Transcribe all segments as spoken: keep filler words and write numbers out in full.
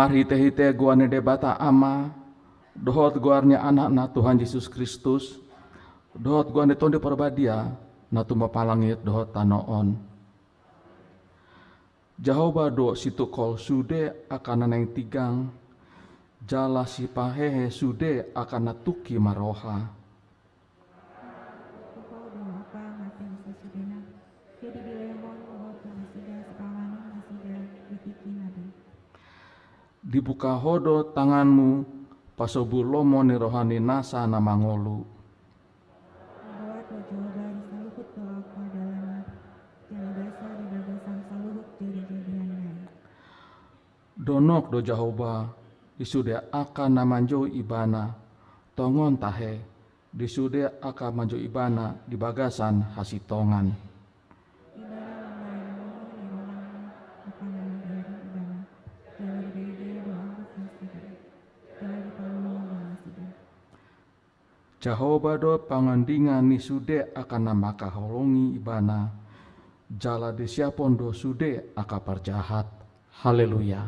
Marhite-hite goar ni Debata Ama, dohot goar ni Anakna Tuhan Jesus Kristus, dohot goar ni Tondi Parbadia, na tumompa langit dohot tano on. Jahowa do situngkol sude angka na naeng tinggang, jala sipahehe sude angka na tungki marroha. Ho do angka mate ni sasudena, jadi dilehon dohot tu nasida sipanganon nasida di tingkina be. Dibuka Ho do tanganmu, pasobu lomo ni roha ni nasa na mangolu. Goar do Jahowa di saluhut dolok pardalanna, jala basa di bagasan saluhut jadi-jadianna. Donok do Jahowa di sude angka na manjou Ibana, tongon tahe di sude angka manjou Ibana di bagasan hasintongan. Ibana mambahen lomo ni rohana angka na manggohi Ibana, jala dibegeon do ambuk nasida, jala dipalolo do nasida. Jahowa do pangandingan ni sude angka na mangkaholongi Ibana, jala disiaphon do sude angka parjahat. Haleluya.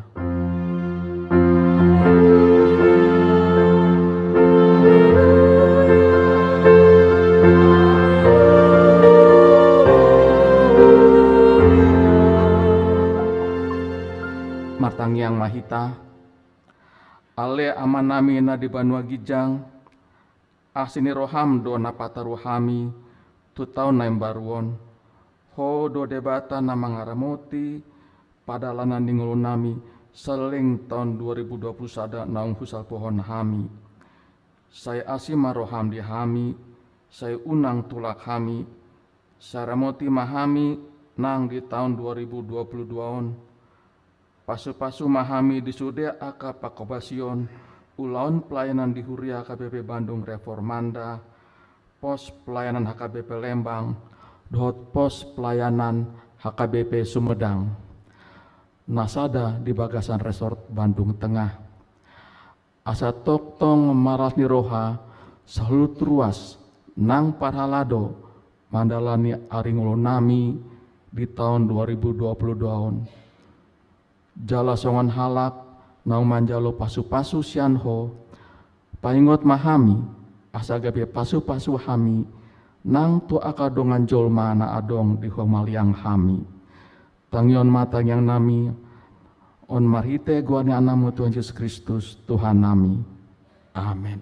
Martangiang ma hita. Ale Amanami na di banua ginjang, asi ni roham do na pataru hami tu taon na imbaru on. Ho do Debata na mangaramoti pardalanan ni ngolunami saleleng taon dua ribu dua puluh sada naung husalpuhon hami. Sai asi ma roham di hami, sai unang tulak hami, sai ramoti ma hami nang di taon dua ribu dua puluh dua on. Pasu-pasu ma hami di sude angka panghobasion ulaon pelayanan di huria H K B P Bandung Reformanda, pos pelayanan H K B P Lembang, dohot pos pelayanan H K B P Sumedang, na sada di bagasan Resort Bandung Tengah. Asa tongtong marlas ni roha saluhut ruas nang parhalado mandalani ari ngolunami di taon dua ribu dua puluh dua on. Jala songon halak naung manjalo pasu-pasu sian Ho, paingot ma hami, asa gabe pasu-pasu hami nang tu angka dongan jolma na adong di humaliang hami. Tangihon ma tangiangnami on marhite goar ni Anakmu Tuhan Jesus Kristus, Tuhannami. Amen.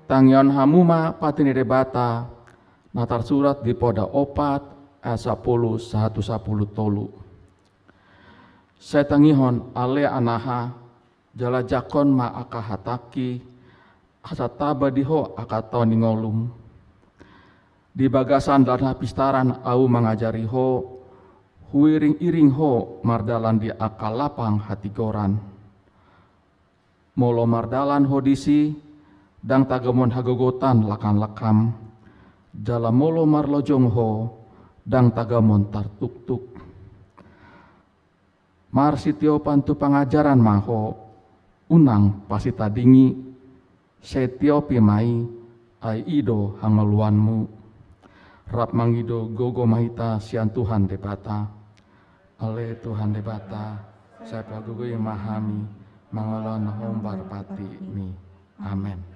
Tangihon hamu ma pati ni Debata, na tarsurat di Poda opat ayat sapulu sahat tu sapulu tolu. Sai tangihon ale anaha, jala jangkon ma angka hatangki, asa taba di ho angka taon ni ngolum. Di bagasan dalan hapistaran ahu mangajari ho, huiring-iring ho mardalan di angka lapang hatigoran. Molo mardalan ho disi, ndang tagamon hagogotan langkam-langkam. Jala molo marlojong ho, ndang tagamon tartuktuk. Marsitiopan tu pangajaran ma ho, unang pasitadingi, sai tiopi ma i, ai i do hangoluanmu. Rap mangido gogo ma hita sian Tuhan Debata. Ale Tuhan Debata, sai pagogoi ma hami mangalehon hombar pati-Mi. Amen.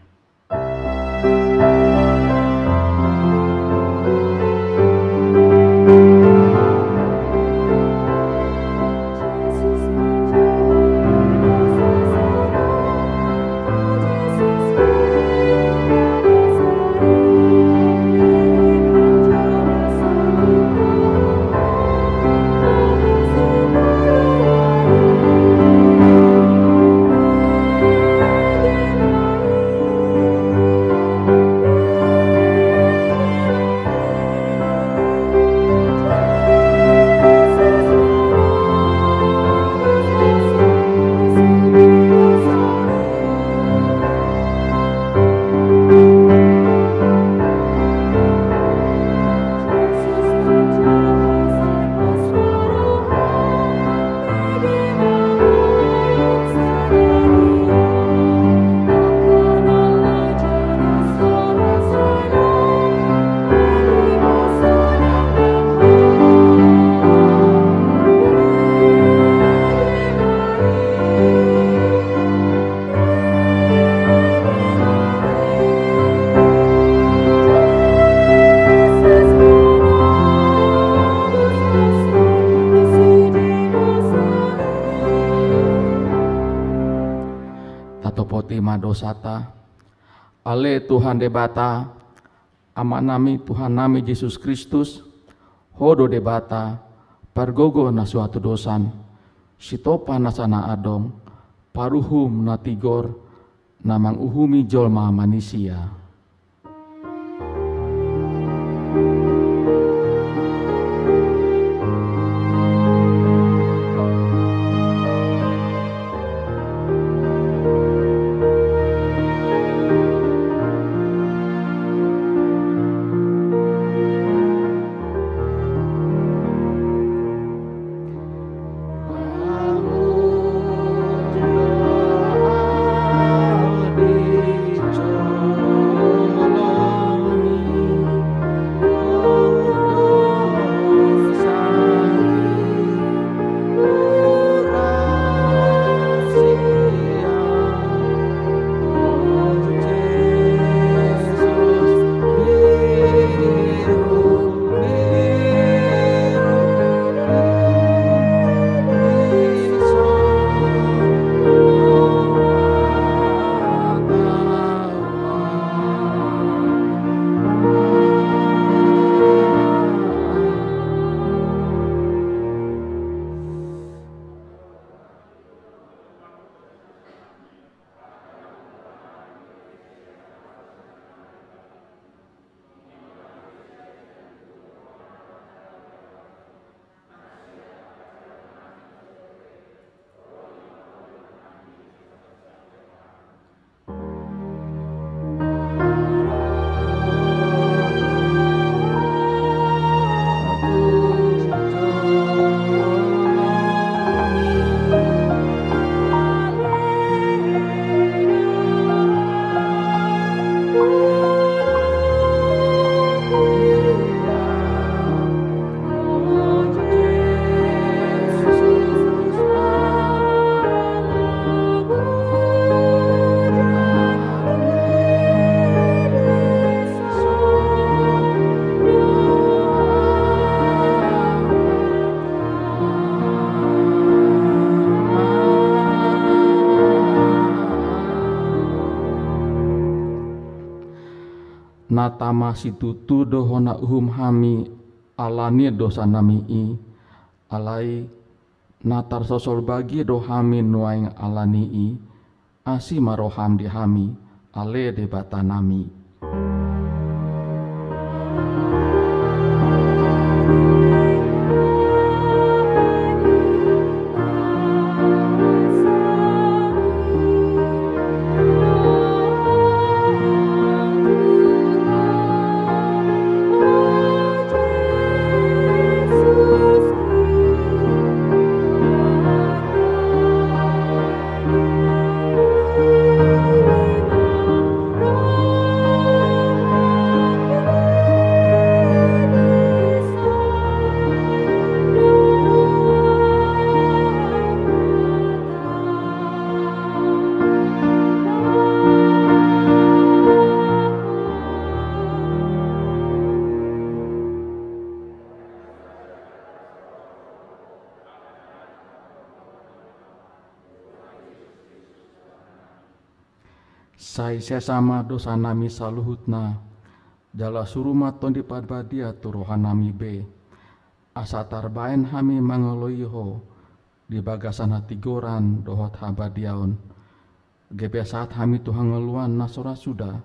dosanta. Ale Tuhan Debata, Amanami, Tuhannami Jesus Kristus, Ho do Debata, pargogo na so hatudosan, sitopa nasa na adong, paruhum na tigor, na manguhumi jolma manisia. Na tama situtu do hona uhum hami ala ni dosanami i, alai na tarsosol bagia do hami nuaeng ala ni i, asi ma roham di hami, ale Debatanami. Sai sesa ma dosanami saluhutna, jala suru ma Tondi Parbadia tu rohanami be, asa tarbaen hami mangoloi Ho di bagasan hatigoran dohot habadiaon. Gabe sahat hami tu hangoluan na so ra suda,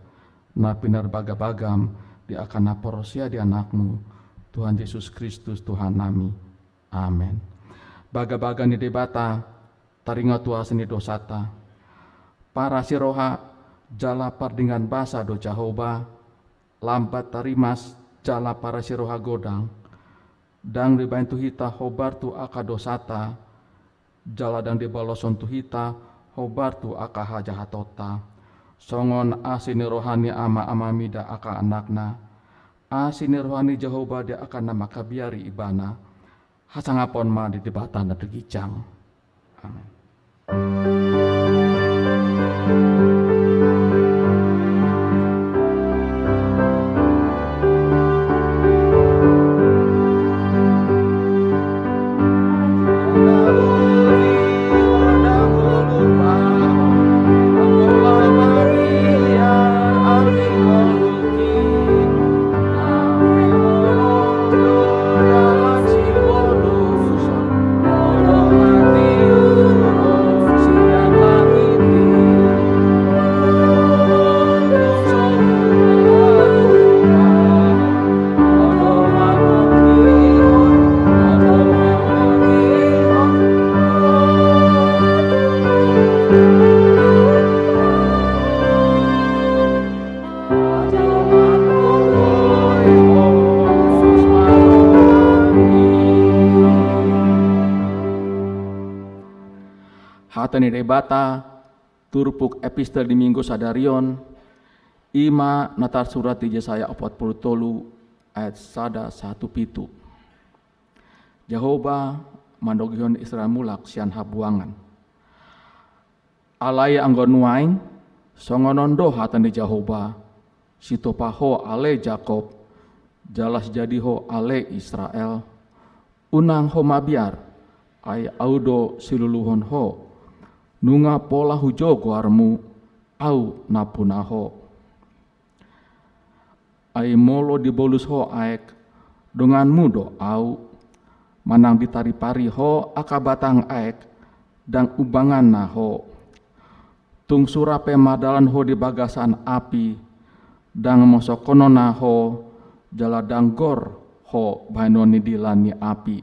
na pinarbagabagam di angka na porsea di Anakmu, Tuhan Jesus Kristus Tuhannami. Amen. Bagabaga ni Debata taringot tu asi ni dosanta. Parasi roha jala pardenggan basa do Jahowa, lambat tarimas jala parasi roha godang. Ndang dibaen tu hita hombar tu angka dosanta, jala ndang dibaloshon tu hita hombar tu angka hajahatonta. Songon asi ni roha ni ama-amami di angka anakna, asi ni roha ni Jahowa di angka na mangkabiari Ibana. Hasangapon ma di Debata na ginjang. Amen. Hata ni Debata, turpuk epistel di Minggu sadari on, i ma na tarsurat di Jesaya opat pulu tolu ayat sada sahat tu pitu. Jahowa mandongihon Israel mulak sian habuangan. Alai anggo nuaeng, songon on do hata ni Jahowa: Situpa ho ale Jakob, jala sijadi ho ale Israel. Unang ho mabiar, ai Ahu do siluluhon ho. Nunga pola hujou goarmu, Ahu nampuna ho. Ai molo dibolus ho aek, donganmu do Ahu. Manang ditaripari ho angka batang aek, ndang umbanganna ho. Tung sura pe mardalan ho di bagasan api, ndang mosokkononna ho, jala ndang gor ho bahenon ni dila ni api.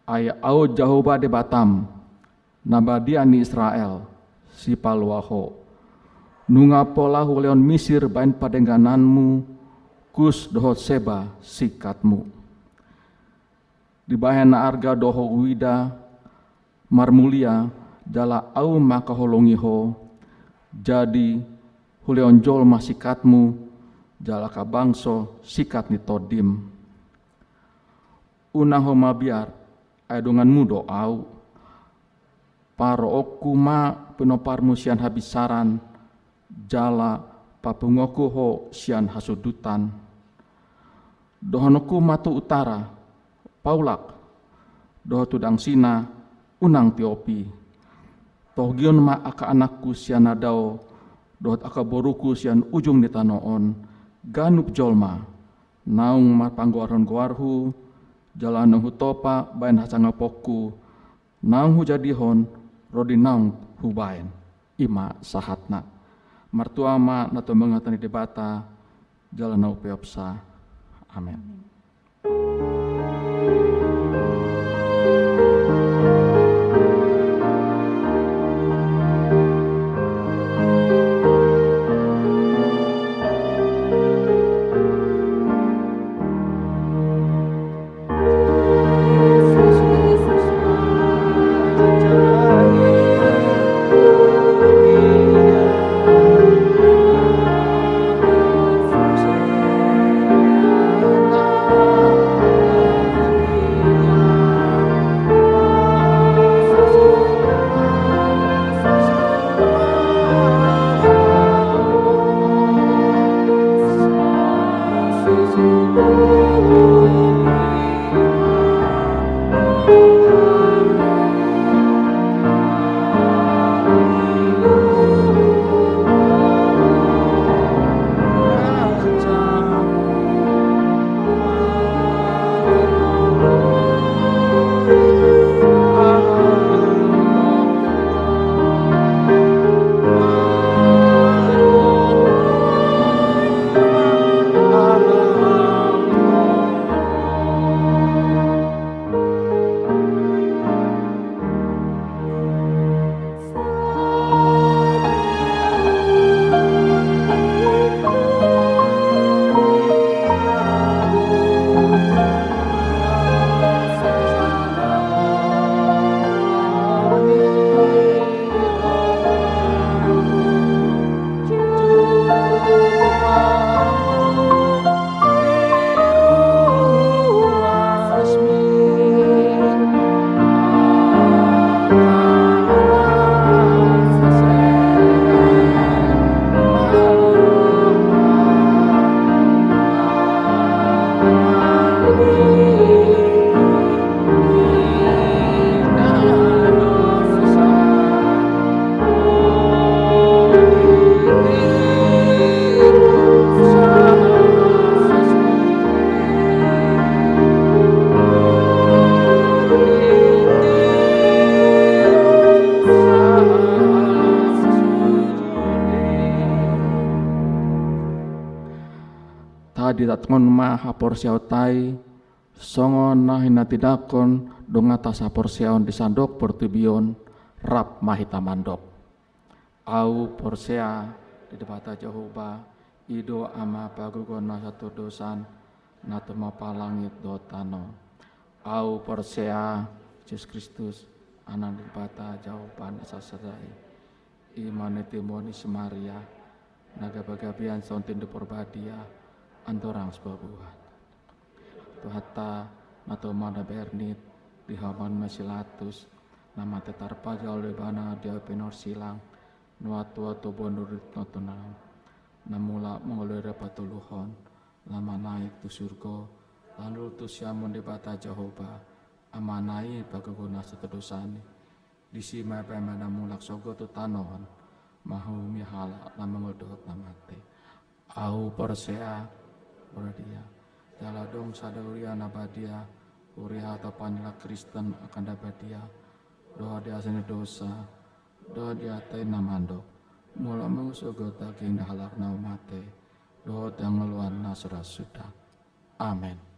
Ai Ahu Jahowa Debatam, na badia ni Israel, sipalua ho. Nunga pola hulehon Misir bahen padenggananmu, Kus dohot Seba singkatmu. Dibahen na arga do ho huida, marmulia, jala Ahu mangkaholongi ho. Jadi hulehon jolma singkatmu, jala angka bangso singkat ni tondim. Unang ho mabiar, ai donganmu do Ahu. Paroonku ma pinomparmu sian habinsaran, jala papunguonku ho sian hasundutan. Dohononku ma tu utara: Paulak, dohot tu dangsina: Unang tiopi. Togihon ma angka anakku sian na dao, dohot angka boruku sian ujung ni tano on. Ganup jolma naung marpanggoarhon goarhu, jala naung hutopa bahen hasangaponku, naung hujadihon ro di naung hubahen. I ma sahatna. Martua ma na tumangihon hata ni Debata, jala na umpeopsa. Amen. Tadinonton ma haporseaonta i, songon na hinatindangkon donganta saporseaon di sandok portibi on. Rap ma hita mandok. Ahu porsea di Debata Jahowa, i do Ama panggogoon na sahat tu hadosaon, na tumompa langit dohot tano. Ahu porsea Jesus Kristus, Amanta Debata Jahowa na sasada i, ima na timuan ni si Maria na gabe-gabean songon tintin ni Parbadia, andorang sipabuat. Tuhanta, na tama na bernit, dihaumon ma si Pilatus, na mate tarpajal do ibana di api na silang, nuaeng tubu nuaeng tubu, na mulak mangolu di ari patoluhon, na manaek tu surgo, lalu tu siamun ni Debata Jahowa, Amanta i panggogo nasa tu dosani. Disi ma dipaima na mulak sogot tu tano on, manguhumi halak na mangolu dohot na mate. Ahu porsea, porsea, jala adong sada huria na badia, huria hatopan ni halak Kristen angka na badia, dohot di asi ni dosa, dohot di atean na mandok, mulak ma sogot daging ni halak na mate, dohot hangoluan na so ra suda. Amen.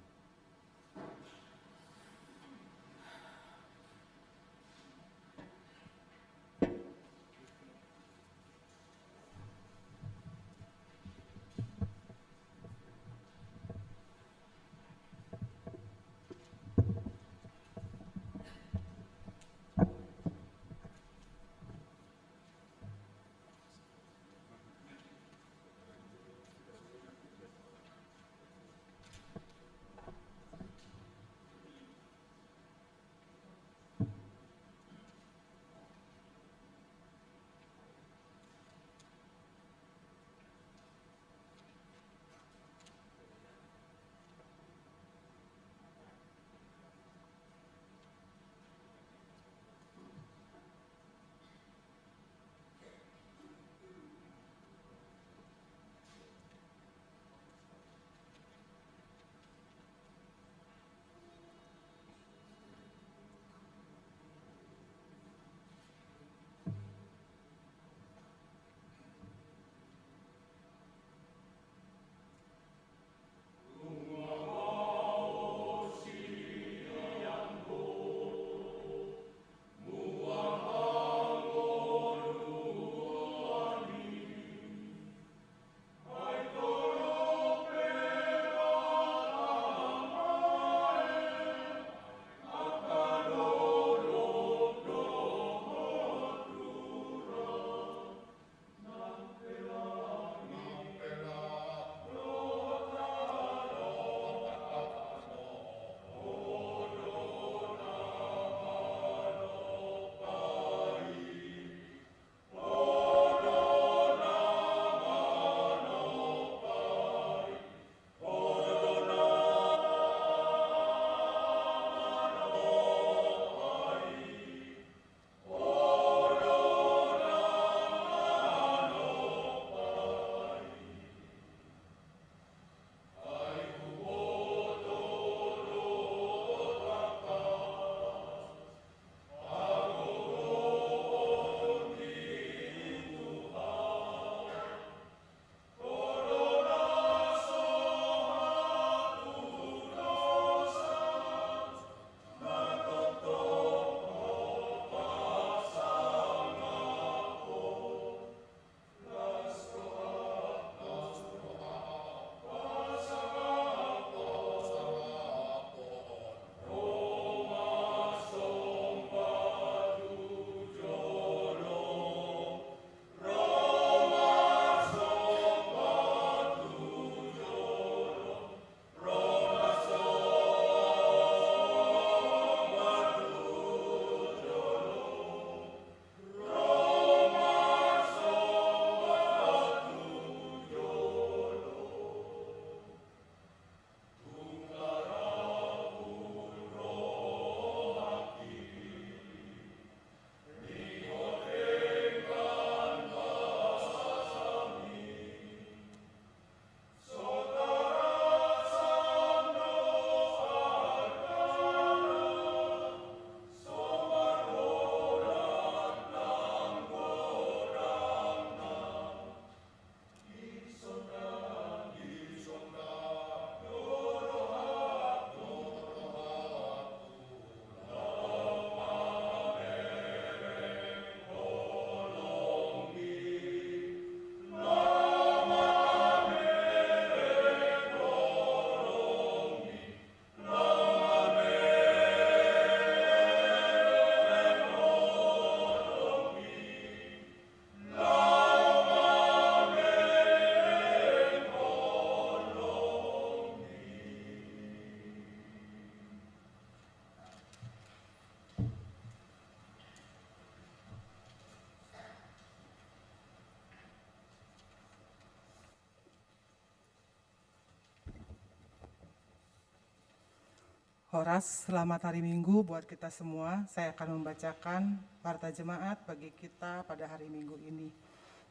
Horas, selamat hari Minggu buat kita semua. Saya akan membacakan warta jemaat bagi kita pada hari Minggu ini.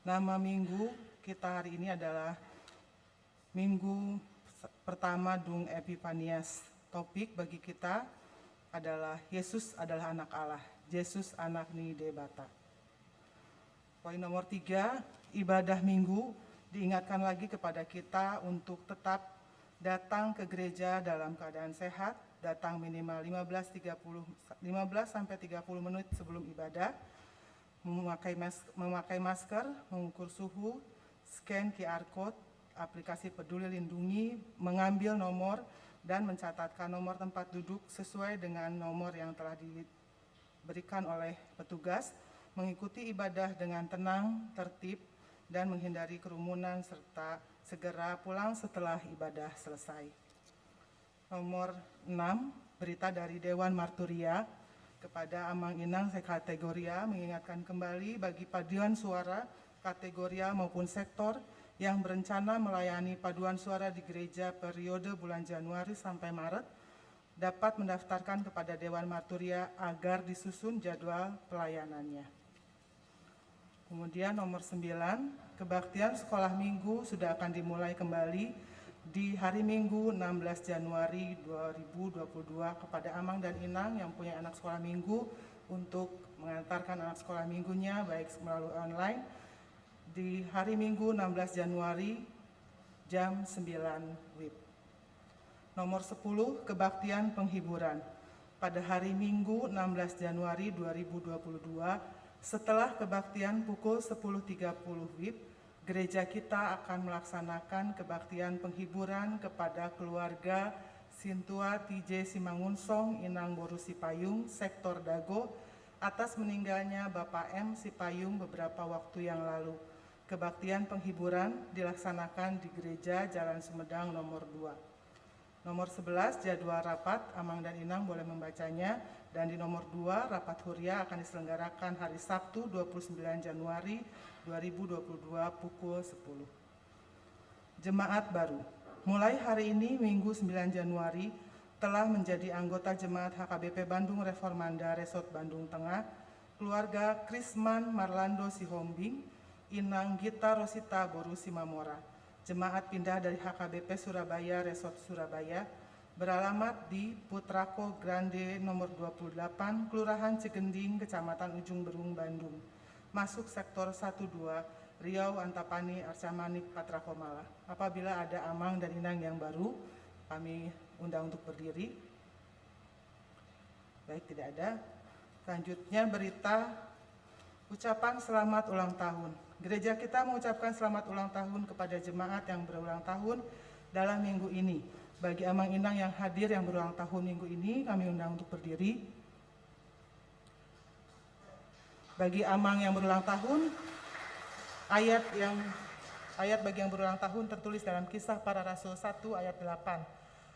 Nama minggu kita hari ini adalah Minggu pertama dung Epifanias. Topik bagi kita adalah Yesus adalah Anak Allah, Yesus Anak ni Debata. Poin nomor tiga, ibadah Minggu diingatkan lagi kepada kita untuk tetap datang ke gereja dalam keadaan sehat, datang minimal lima belas tiga puluh, lima belas sampai tiga puluh menit sebelum ibadah, memakai mas-, memakai masker, mengukur suhu, scan Q R code, aplikasi Peduli Lindungi, mengambil nomor, dan mencatatkan nomor tempat duduk sesuai dengan nomor yang telah diberikan oleh petugas, mengikuti ibadah dengan tenang, tertib, dan menghindari kerumunan, serta segera pulang setelah ibadah selesai. Nomor enam, berita dari Dewan Marturia kepada Amang Inang se-kategoria mengingatkan kembali bagi paduan suara kategoria maupun sektor yang berencana melayani paduan suara di gereja periode bulan Januari sampai Maret dapat mendaftarkan kepada Dewan Marturia agar disusun jadwal pelayanannya. Kemudian nomor sembilan, kebaktian sekolah minggu sudah akan dimulai kembali di hari Minggu enam belas Januari dua ribu dua puluh dua kepada Amang dan Inang yang punya anak sekolah minggu untuk mengantarkan anak sekolah minggunya baik melalui online di hari Minggu enam belas Januari jam sembilan wib. Nomor sepuluh, kebaktian penghiburan. Pada hari Minggu enam belas Januari dua ribu dua puluh dua, setelah kebaktian pukul sepuluh tiga puluh wib, gereja kita akan melaksanakan kebaktian penghiburan kepada keluarga Sintua T J Simangunsong, Inang Boru Sipayung, sektor Dago, atas meninggalnya Bapak M Sipayung beberapa waktu yang lalu. Kebaktian penghiburan dilaksanakan di Gereja Jalan Sumedang nomor dua. Nomor sebelas, jadwal rapat, Amang dan Inang boleh membacanya, dan di nomor dua, rapat huria akan diselenggarakan hari Sabtu dua puluh sembilan Januari dua ribu dua puluh dua pukul sepuluh. Jemaat baru. Mulai hari ini, Minggu sembilan Januari, telah menjadi anggota Jemaat H K B P Bandung Reformanda Resort Bandung Tengah, keluarga Krisman Marlando Sihombing, Inang Gita Rosita Boru Simamora. Jemaat pindah dari H K B P Surabaya Resort Surabaya, beralamat di Putrako Grande nomor dua puluh delapan, Kelurahan Cigending, Kecamatan Ujung Berung, Bandung. Masuk sektor satu dua, Riau Antapani Arca Manik Patra Komala. Apabila ada Amang dan Inang yang baru, kami undang untuk berdiri. Baik, tidak ada. Selanjutnya berita ucapan selamat ulang tahun. Gereja kita mengucapkan selamat ulang tahun kepada jemaat yang berulang tahun dalam minggu ini. Bagi Amang Inang yang hadir yang berulang tahun minggu ini, kami undang untuk berdiri. Bagi Amang yang berulang tahun, ayat yang, ayat bagi yang berulang tahun tertulis dalam Kisah Para Rasul satu ayat delapan.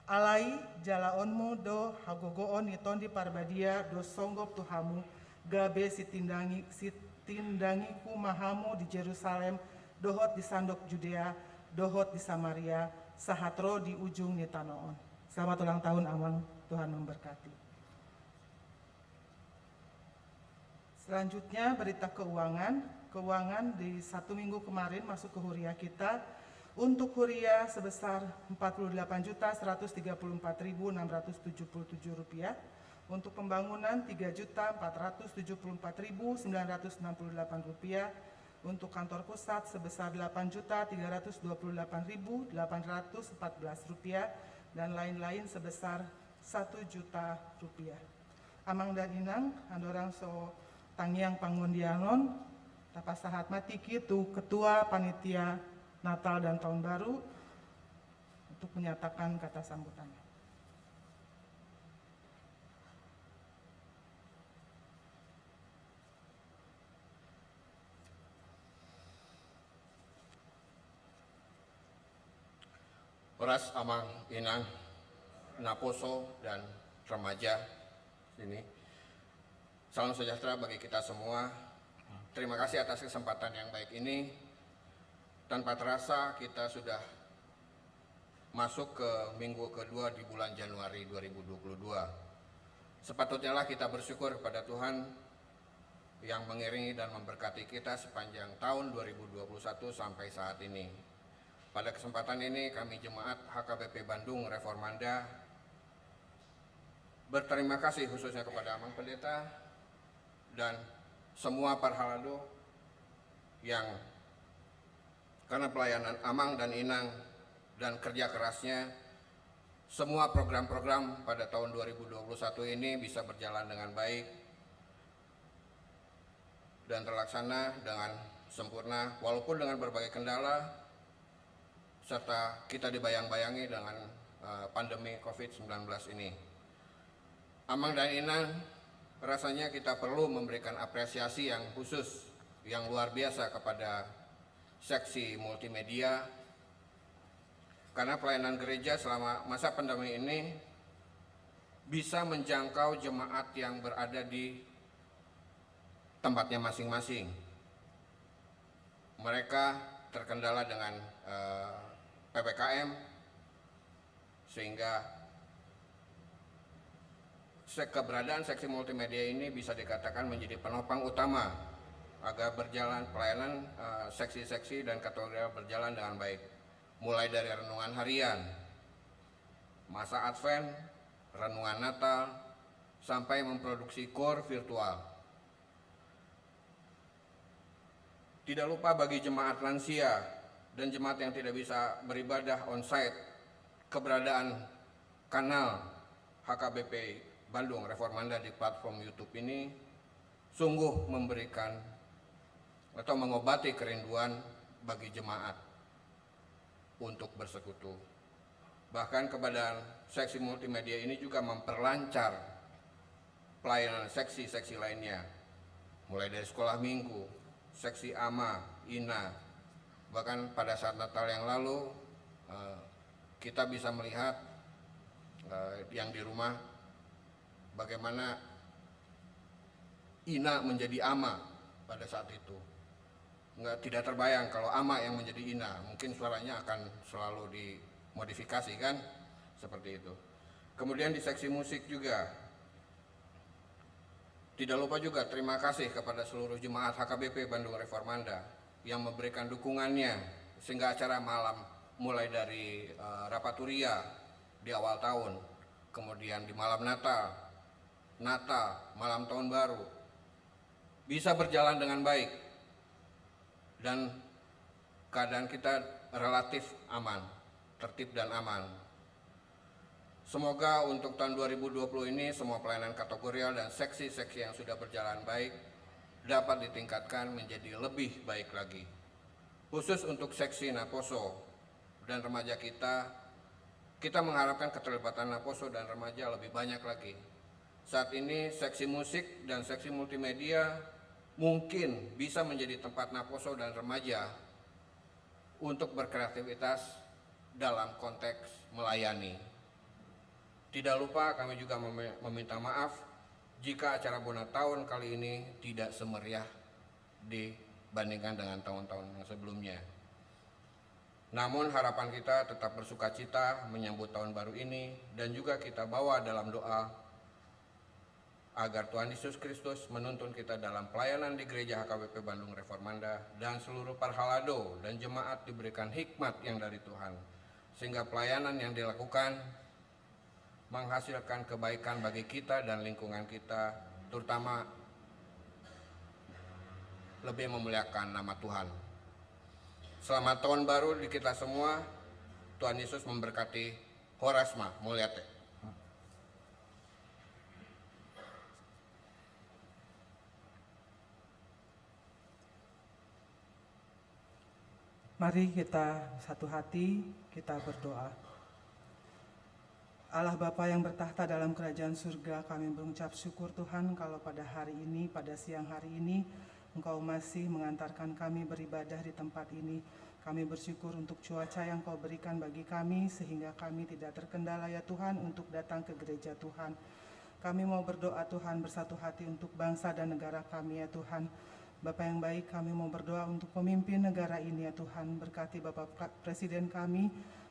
Alai jalaonmu do hagogoon ni Tondi Parbadia do songgop tu hamu, gabe sitindangi, sitindangiku ma hamu di Jerusalem, dohot di sandok Judea, dohot di Samaria, sahat ro di ujung ni tano on. Selamat ulang tahun, Amang. Tuhan memberkati. Selanjutnya, berita keuangan. Keuangan di satu minggu kemarin masuk ke huria kita. Untuk huria sebesar empat puluh delapan juta seratus tiga puluh empat ribu enam ratus tujuh puluh tujuh rupiah. Untuk pembangunan, tiga juta empat ratus tujuh puluh empat ribu sembilan ratus enam puluh delapan rupiah. Untuk kantor pusat sebesar delapan juta tiga ratus dua puluh delapan ribu delapan ratus empat belas rupiah. Dan lain-lain sebesar satu juta rupiah. Amang dan Inang, andorang so tangiang pangondianon, tapasahat ma tingki tu Ketua Panitia Natal dan Tahun Baru untuk menyatakan kata sambutannya. Horas Amang Inang, naposo dan remaja sini. Salam sejahtera bagi kita semua. Terima kasih atas kesempatan yang baik ini. Tanpa terasa kita sudah masuk ke minggu kedua di bulan Januari dua ribu dua puluh dua. Sepatutnyalah kita bersyukur kepada Tuhan yang mengiringi dan memberkati kita sepanjang tahun dua ribu dua puluh satu sampai saat ini. Pada kesempatan ini, kami jemaat H K B P Bandung Reformanda berterima kasih khususnya kepada Amang Pendeta dan semua parhalado yang karena pelayanan Amang dan Inang dan kerja kerasnya, semua program-program pada tahun dua ribu dua puluh satu ini bisa berjalan dengan baik dan terlaksana dengan sempurna, walaupun dengan berbagai kendala, serta kita dibayang-bayangi dengan, eh, pandemi covid sembilan belas ini. Amang dan Inang, rasanya kita perlu memberikan apresiasi yang khusus, yang luar biasa kepada seksi multimedia, karena pelayanan gereja selama masa pandemi ini bisa menjangkau jemaat yang berada di tempatnya masing-masing. Mereka terkendala dengan, eh, P P K M, sehingga se-, keberadaan seksi multimedia ini bisa dikatakan menjadi penopang utama agar berjalan pelayanan, eh, seksi-seksi dan kategorial berjalan dengan baik. Mulai dari renungan harian, masa Advent, renungan Natal, sampai memproduksi koor virtual. Tidak lupa bagi jemaat lansia dan jemaat yang tidak bisa beribadah onsite, keberadaan kanal H K B P Bandung Reformanda di platform YouTube ini sungguh memberikan atau mengobati kerinduan bagi jemaat untuk bersekutu. Bahkan keberadaan seksi multimedia ini juga memperlancar pelayanan seksi-seksi lainnya, mulai dari sekolah minggu, seksi ama, ina, bahkan pada saat Natal yang lalu, eh, kita bisa melihat, eh, yang di rumah bagaimana ina menjadi ama pada saat itu. Nggak, tidak terbayang kalau ama yang menjadi ina, mungkin suaranya akan selalu dimodifikasi, kan, seperti itu. Kemudian di seksi musik juga, tidak lupa juga terima kasih kepada seluruh jemaat H K B P Bandung Reformanda yang memberikan dukungannya sehingga acara malam, mulai dari, eh, rapaturia di awal tahun, kemudian di malam Natal, Natal, malam tahun baru, bisa berjalan dengan baik dan keadaan kita relatif aman, tertib dan aman. Semoga untuk tahun dua ribu dua puluh ini semua pelayanan kategorial dan seksi-seksi yang sudah berjalan baik dapat ditingkatkan menjadi lebih baik lagi. Khusus untuk seksi Naposo dan remaja kita, kita mengharapkan keterlibatan Naposo dan remaja lebih banyak lagi. Saat ini seksi musik dan seksi multimedia mungkin bisa menjadi tempat Naposo dan remaja untuk berkreativitas dalam konteks melayani. Tidak lupa kami juga mem-, meminta maaf jika acara Bona Taon kali ini tidak semeriah dibandingkan dengan tahun-tahun yang sebelumnya. Namun harapan kita tetap bersukacita menyambut tahun baru ini dan juga kita bawa dalam doa agar Tuhan Yesus Kristus menuntun kita dalam pelayanan di Gereja H K B P Bandung Reformanda dan seluruh parhalado dan jemaat diberikan hikmat yang dari Tuhan, sehingga pelayanan yang dilakukan menghasilkan kebaikan bagi kita dan lingkungan kita, terutama lebih memuliakan nama Tuhan. Selamat tahun baru di kita semua. Tuhan Yesus memberkati. Horas ma, mauliate. Mari kita satu hati, kita berdoa. Allah Bapa yang bertakhta dalam kerajaan surga, kami mengucap syukur Tuhan kalau pada hari ini, pada siang hari ini, Engkau masih mengantarkan kami beribadah di tempat ini. Kami bersyukur untuk cuaca yang Kau berikan bagi kami, sehingga kami tidak terkendala ya Tuhan untuk datang ke gereja Tuhan. Kami mau berdoa Tuhan bersatu hati untuk bangsa dan negara kami ya Tuhan. Bapa yang baik, kami mau berdoa untuk pemimpin negara ini ya Tuhan. Berkati Bapak Pra-, Presiden kami,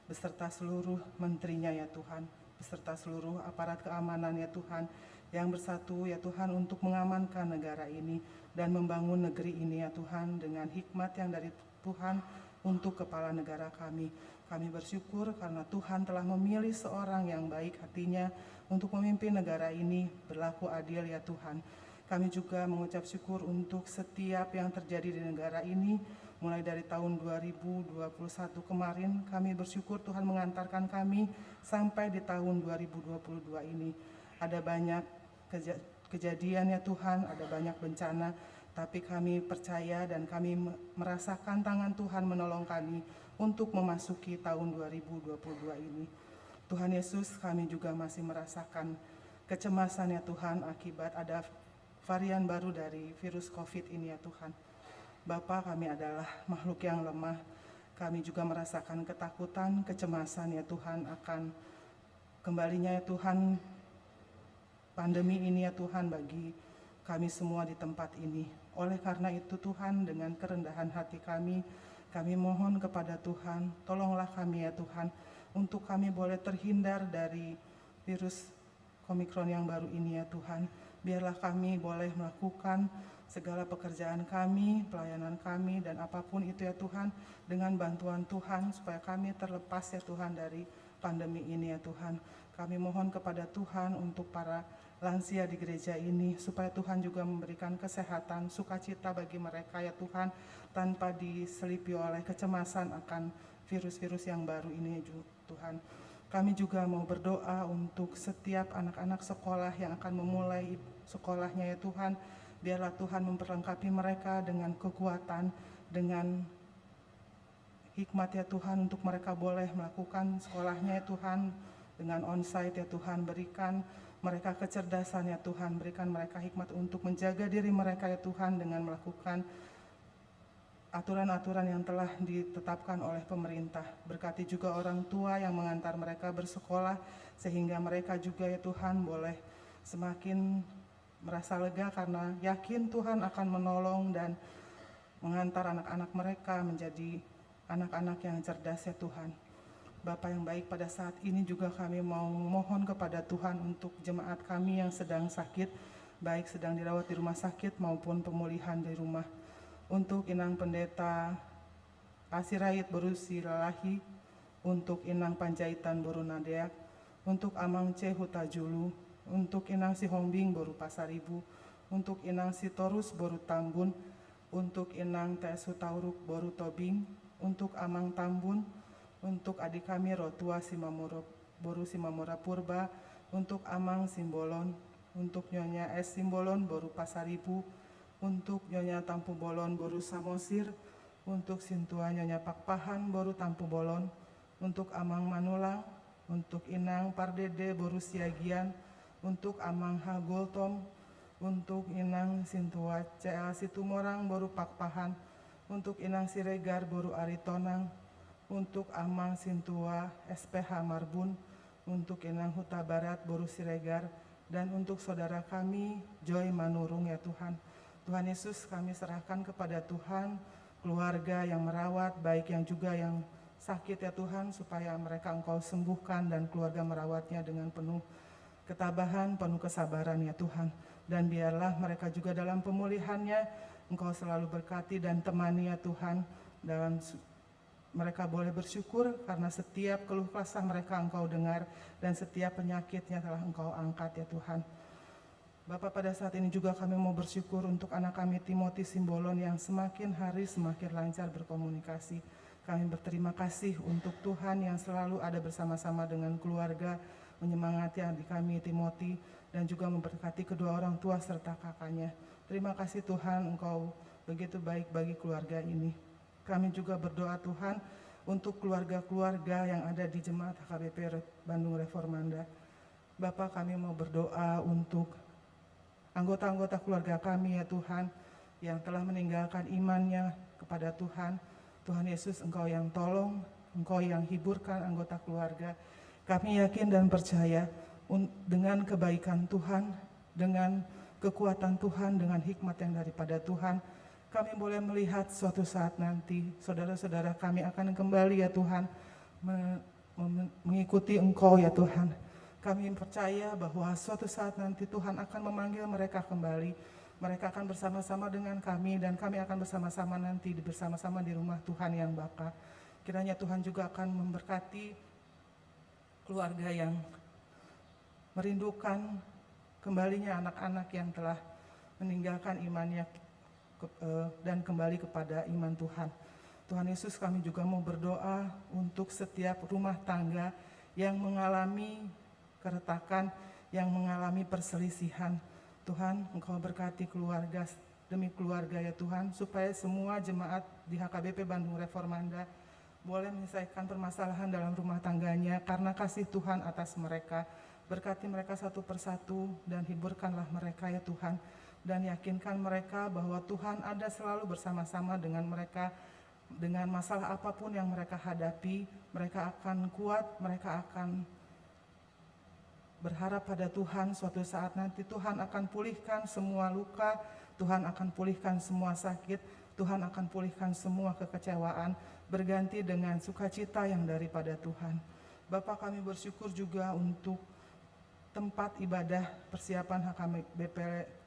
beserta seluruh menterinya ya Tuhan, beserta seluruh aparat keamanan ya Tuhan, yang bersatu ya Tuhan untuk mengamankan negara ini dan membangun negeri ini ya Tuhan, dengan hikmat yang dari Tuhan untuk kepala negara kami. Kami bersyukur karena Tuhan telah memilih seorang yang baik hatinya untuk memimpin negara ini berlaku adil ya Tuhan. Kami juga mengucap syukur untuk setiap yang terjadi di negara ini, mulai dari tahun dua ribu dua puluh satu kemarin. Kami bersyukur Tuhan mengantarkan kami sampai di tahun dua ribu dua puluh dua ini. Ada banyak keja- kejadian ya Tuhan, ada banyak bencana, tapi kami percaya dan kami me- merasakan tangan Tuhan menolong kami untuk memasuki tahun dua ribu dua puluh dua ini. Tuhan Yesus, kami juga masih merasakan kecemasan ya Tuhan, akibat ada varian baru dari virus covid ini ya Tuhan. Bapa, kami adalah makhluk yang lemah. Kami juga merasakan ketakutan, kecemasan ya Tuhan, akan kembalinya ya Tuhan pandemi ini ya Tuhan bagi kami semua di tempat ini. Oleh karena itu Tuhan, dengan kerendahan hati kami, kami mohon kepada Tuhan, tolonglah kami ya Tuhan, untuk kami boleh terhindar dari virus Omikron yang baru ini ya Tuhan. Biarlah kami boleh melakukan segala pekerjaan kami, pelayanan kami, dan apapun itu ya Tuhan, dengan bantuan Tuhan, supaya kami terlepas ya Tuhan dari pandemi ini ya Tuhan. Kami mohon kepada Tuhan untuk para lansia di gereja ini, supaya Tuhan juga memberikan kesehatan, sukacita bagi mereka ya Tuhan, tanpa diselipi oleh kecemasan akan virus-virus yang baru ini ya Ju- Tuhan. Kami juga mau berdoa untuk setiap anak-anak sekolah yang akan memulai sekolahnya ya Tuhan. Biarlah Tuhan memperlengkapi mereka dengan kekuatan, dengan hikmat ya Tuhan, untuk mereka boleh melakukan sekolahnya ya Tuhan, dengan onsite ya Tuhan. Berikan mereka kecerdasan ya Tuhan, berikan mereka hikmat untuk menjaga diri mereka ya Tuhan, dengan melakukan aturan-aturan yang telah ditetapkan oleh pemerintah. Berkati juga orang tua yang mengantar mereka bersekolah, sehingga mereka juga ya Tuhan boleh semakin merasa lega karena yakin Tuhan akan menolong dan mengantar anak-anak mereka menjadi anak-anak yang cerdas ya Tuhan. Bapa yang baik, pada saat ini juga kami mau memohon kepada Tuhan untuk jemaat kami yang sedang sakit, baik sedang dirawat di rumah sakit maupun pemulihan di rumah. Untuk Inang Pendeta Asirait boru Silalahi, untuk Inang Panjaitan boru Nadeak, untuk Amang C Hutajulu, untuk Inang Sihombing boru Pasaribu, untuk Inang Sitorus boru Tambun, untuk Inang T S Hutauruk boru Tobing, untuk Amang Tambun, untuk adi kami Rotua Simamora boru Simamora Purba, untuk Amang Simbolon, untuk Nyonya S Simbolon boru Pasaribu, untuk Nyonya Tampu Bolon boru Samosir, untuk Sintua Nyonya Pakpahan boru Tampu Bolon, untuk Amang Manulang, untuk Inang Pardede boru Siagian, untuk Amang H Gultom, untuk Inang Sintua C L Situmorang boru Pakpahan, untuk Inang Siregar boru Aritonang, untuk Amang Sintua S P H Marbun, untuk Inang Hutabarat boru Siregar, dan untuk saudara kami Joy Manurung ya Tuhan. Tuhan Yesus, kami serahkan kepada Tuhan keluarga yang merawat, baik yang juga yang sakit ya Tuhan, supaya mereka Engkau sembuhkan dan keluarga merawatnya dengan penuh ketabahan, penuh kesabaran ya Tuhan. Dan biarlah mereka juga dalam pemulihannya Engkau selalu berkati dan temani ya Tuhan, dalam su- mereka boleh bersyukur karena setiap keluh kesah mereka Engkau dengar dan setiap penyakitnya telah Engkau angkat ya Tuhan. Bapa, pada saat ini juga kami mau bersyukur untuk anak kami Timothy Simbolon yang semakin hari semakin lancar berkomunikasi. Kami berterima kasih untuk Tuhan yang selalu ada bersama-sama dengan keluarga, menyemangati adik kami Timothy, dan juga memberkati kedua orang tua serta kakaknya. Terima kasih Tuhan, Engkau begitu baik bagi keluarga ini. Kami juga berdoa Tuhan untuk keluarga-keluarga yang ada di Jemaat H K B P Re- Bandung Reformanda. Bapa, kami mau berdoa untuk anggota-anggota keluarga kami ya Tuhan, yang telah meninggalkan imannya kepada Tuhan. Tuhan Yesus, Engkau yang tolong, Engkau yang hiburkan anggota keluarga. Kami yakin dan percaya un- dengan kebaikan Tuhan, dengan kekuatan Tuhan, dengan hikmat yang daripada Tuhan, kami boleh melihat suatu saat nanti saudara-saudara kami akan kembali ya Tuhan, me- mem-, mengikuti Engkau, ya Tuhan. Kami percaya bahwa suatu saat nanti Tuhan akan memanggil mereka kembali. Mereka akan bersama-sama dengan kami, dan kami akan bersama-sama nanti di, bersama-sama di rumah Tuhan yang baka. Kiranya Tuhan juga akan memberkati keluarga yang merindukan kembalinya anak-anak yang telah meninggalkan imannya ke-, eh, dan kembali kepada iman Tuhan. Tuhan Yesus, kami juga mau berdoa untuk setiap rumah tangga yang mengalami keretakan, yang mengalami perselisihan. Tuhan, Engkau berkati keluarga demi keluarga, ya Tuhan, supaya semua jemaat di H K B P Bandung Reformanda boleh menyelesaikan permasalahan dalam rumah tangganya karena kasih Tuhan atas mereka. Berkati mereka satu persatu dan hiburkanlah mereka, ya Tuhan. Dan yakinkan mereka bahwa Tuhan ada selalu bersama-sama dengan mereka. Dengan masalah apapun yang mereka hadapi, mereka akan kuat, mereka akan berharap pada Tuhan. Suatu saat nanti Tuhan akan pulihkan semua luka, Tuhan akan pulihkan semua sakit, Tuhan akan pulihkan semua kekecewaan, berganti dengan sukacita yang daripada Tuhan. Bapa, kami bersyukur juga untuk tempat ibadah persiapan H K B P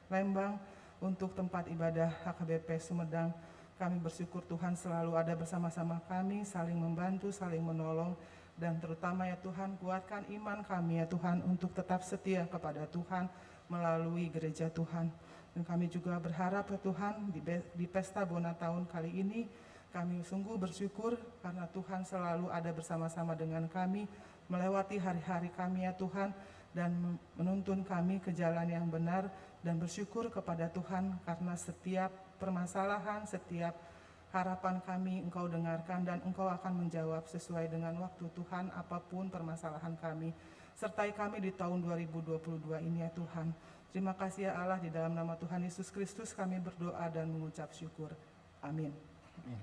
Lembang, untuk tempat ibadah H K B P Sumedang. Kami bersyukur Tuhan selalu ada bersama-sama kami, saling membantu, saling menolong, dan terutama, ya Tuhan, kuatkan iman kami, ya Tuhan, untuk tetap setia kepada Tuhan melalui gereja Tuhan. Dan kami juga berharap, ya Tuhan, di be-, di pesta Bona tahun kali ini, kami sungguh bersyukur karena Tuhan selalu ada bersama-sama dengan kami, melewati hari-hari kami, ya Tuhan, dan menuntun kami ke jalan yang benar, dan bersyukur kepada Tuhan karena setiap permasalahan, setiap harapan kami Engkau dengarkan dan Engkau akan menjawab sesuai dengan waktu Tuhan apapun permasalahan kami. Sertai kami di tahun dua ribu dua puluh dua ini, ya Tuhan. Terima kasih, ya Allah, di dalam nama Tuhan Yesus Kristus kami berdoa dan mengucap syukur. Amin. Amin.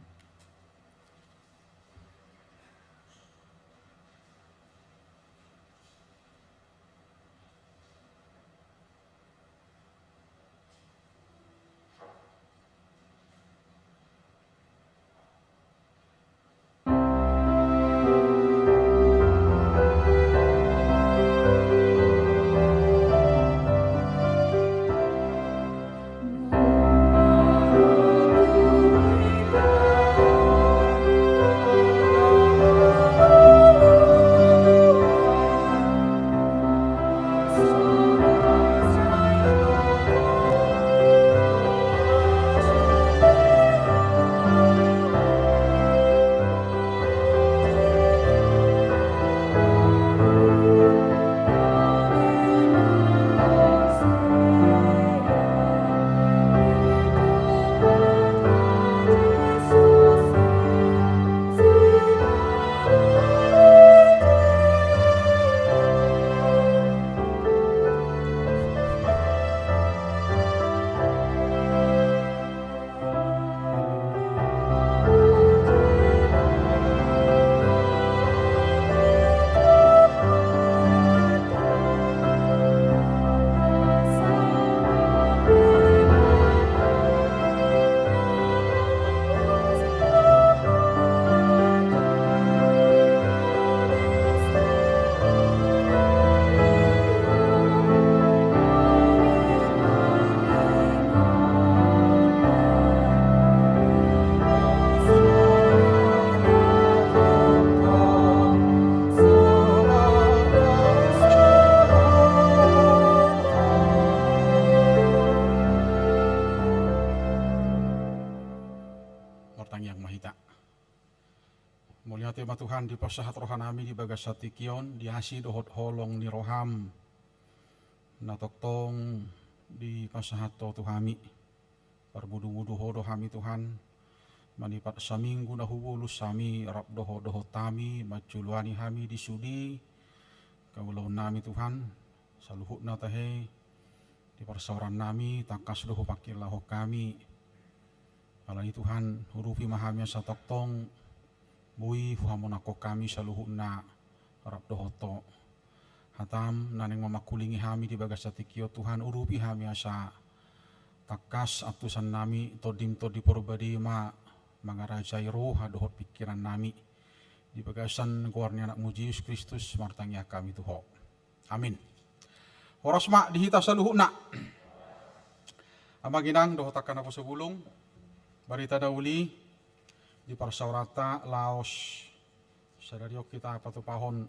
Martangiang ma hita. Mauliate ma Tuhan, dipasahat rohanami di bagasan tingki on, di asi dohot holong ni roham na tongtong dipasahat Ho tu hami. Parmudu-mudu Ho do hami Tuhan, manipat saminggu na hubolus hami rap dohot dohot hami, manjoloani hami di sude, kaulaonnami Tuhan, saluhutna tahe, di parsaorannami, tangkas do Ho pangkilahon hami. Alani Tuhan, urupi ma hami asa tongtong, boi huhamonanghon hami saluhutna rap dohot Ho. Hatam, na naeng mamangkulingi hami di bagasan tingki on Tuhan, urupi hami asa tangkas antusannami, Tondim Tondi Porbadia ma mangarajai roha dohot pingkirannami. Di bagasan goar ni Anakmu Jesus Kristus martangiang hami tu Ho. Amin. Horas ma di hita saluhutna. Amang inang dohot angka naposobulung, barita na uli di parsaoranta laos sadari on hita patupahon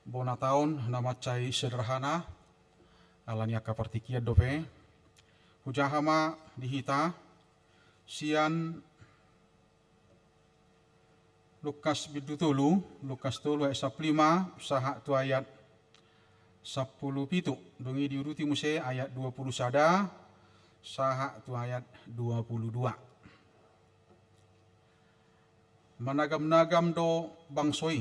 bona taon na mansai sederhana, ala ni angka partingkian dope. Hujaha ma di hita sian Lukas bindu tolu, Lukas tolu ayat sampulu lima sahat tu ayat sampulu pitu. Dung i diuduti muse ayat dua pulu sada sahat tu ayat dua pulu dua. Managamnagam do bangso i,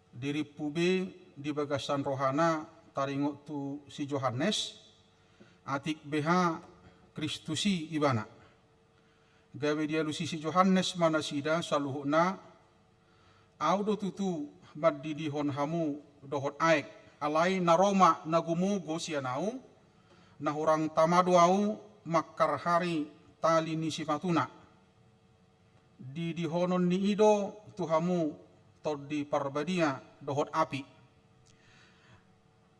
dirimpu be di bagasan rohana taringot tu si Johannes, atik beha Kristus i ibana. Gabe dialusi si Johannes ma nasida saluhutna, Ahu do tutu mandidihon hamu dohot aek, alai na ro ma na gumogo sian ahu, na hurang tama do ahu mangkarhari tali ni sipatuna. Didihononni i do tu hamu Tondi Parbadia dohot api.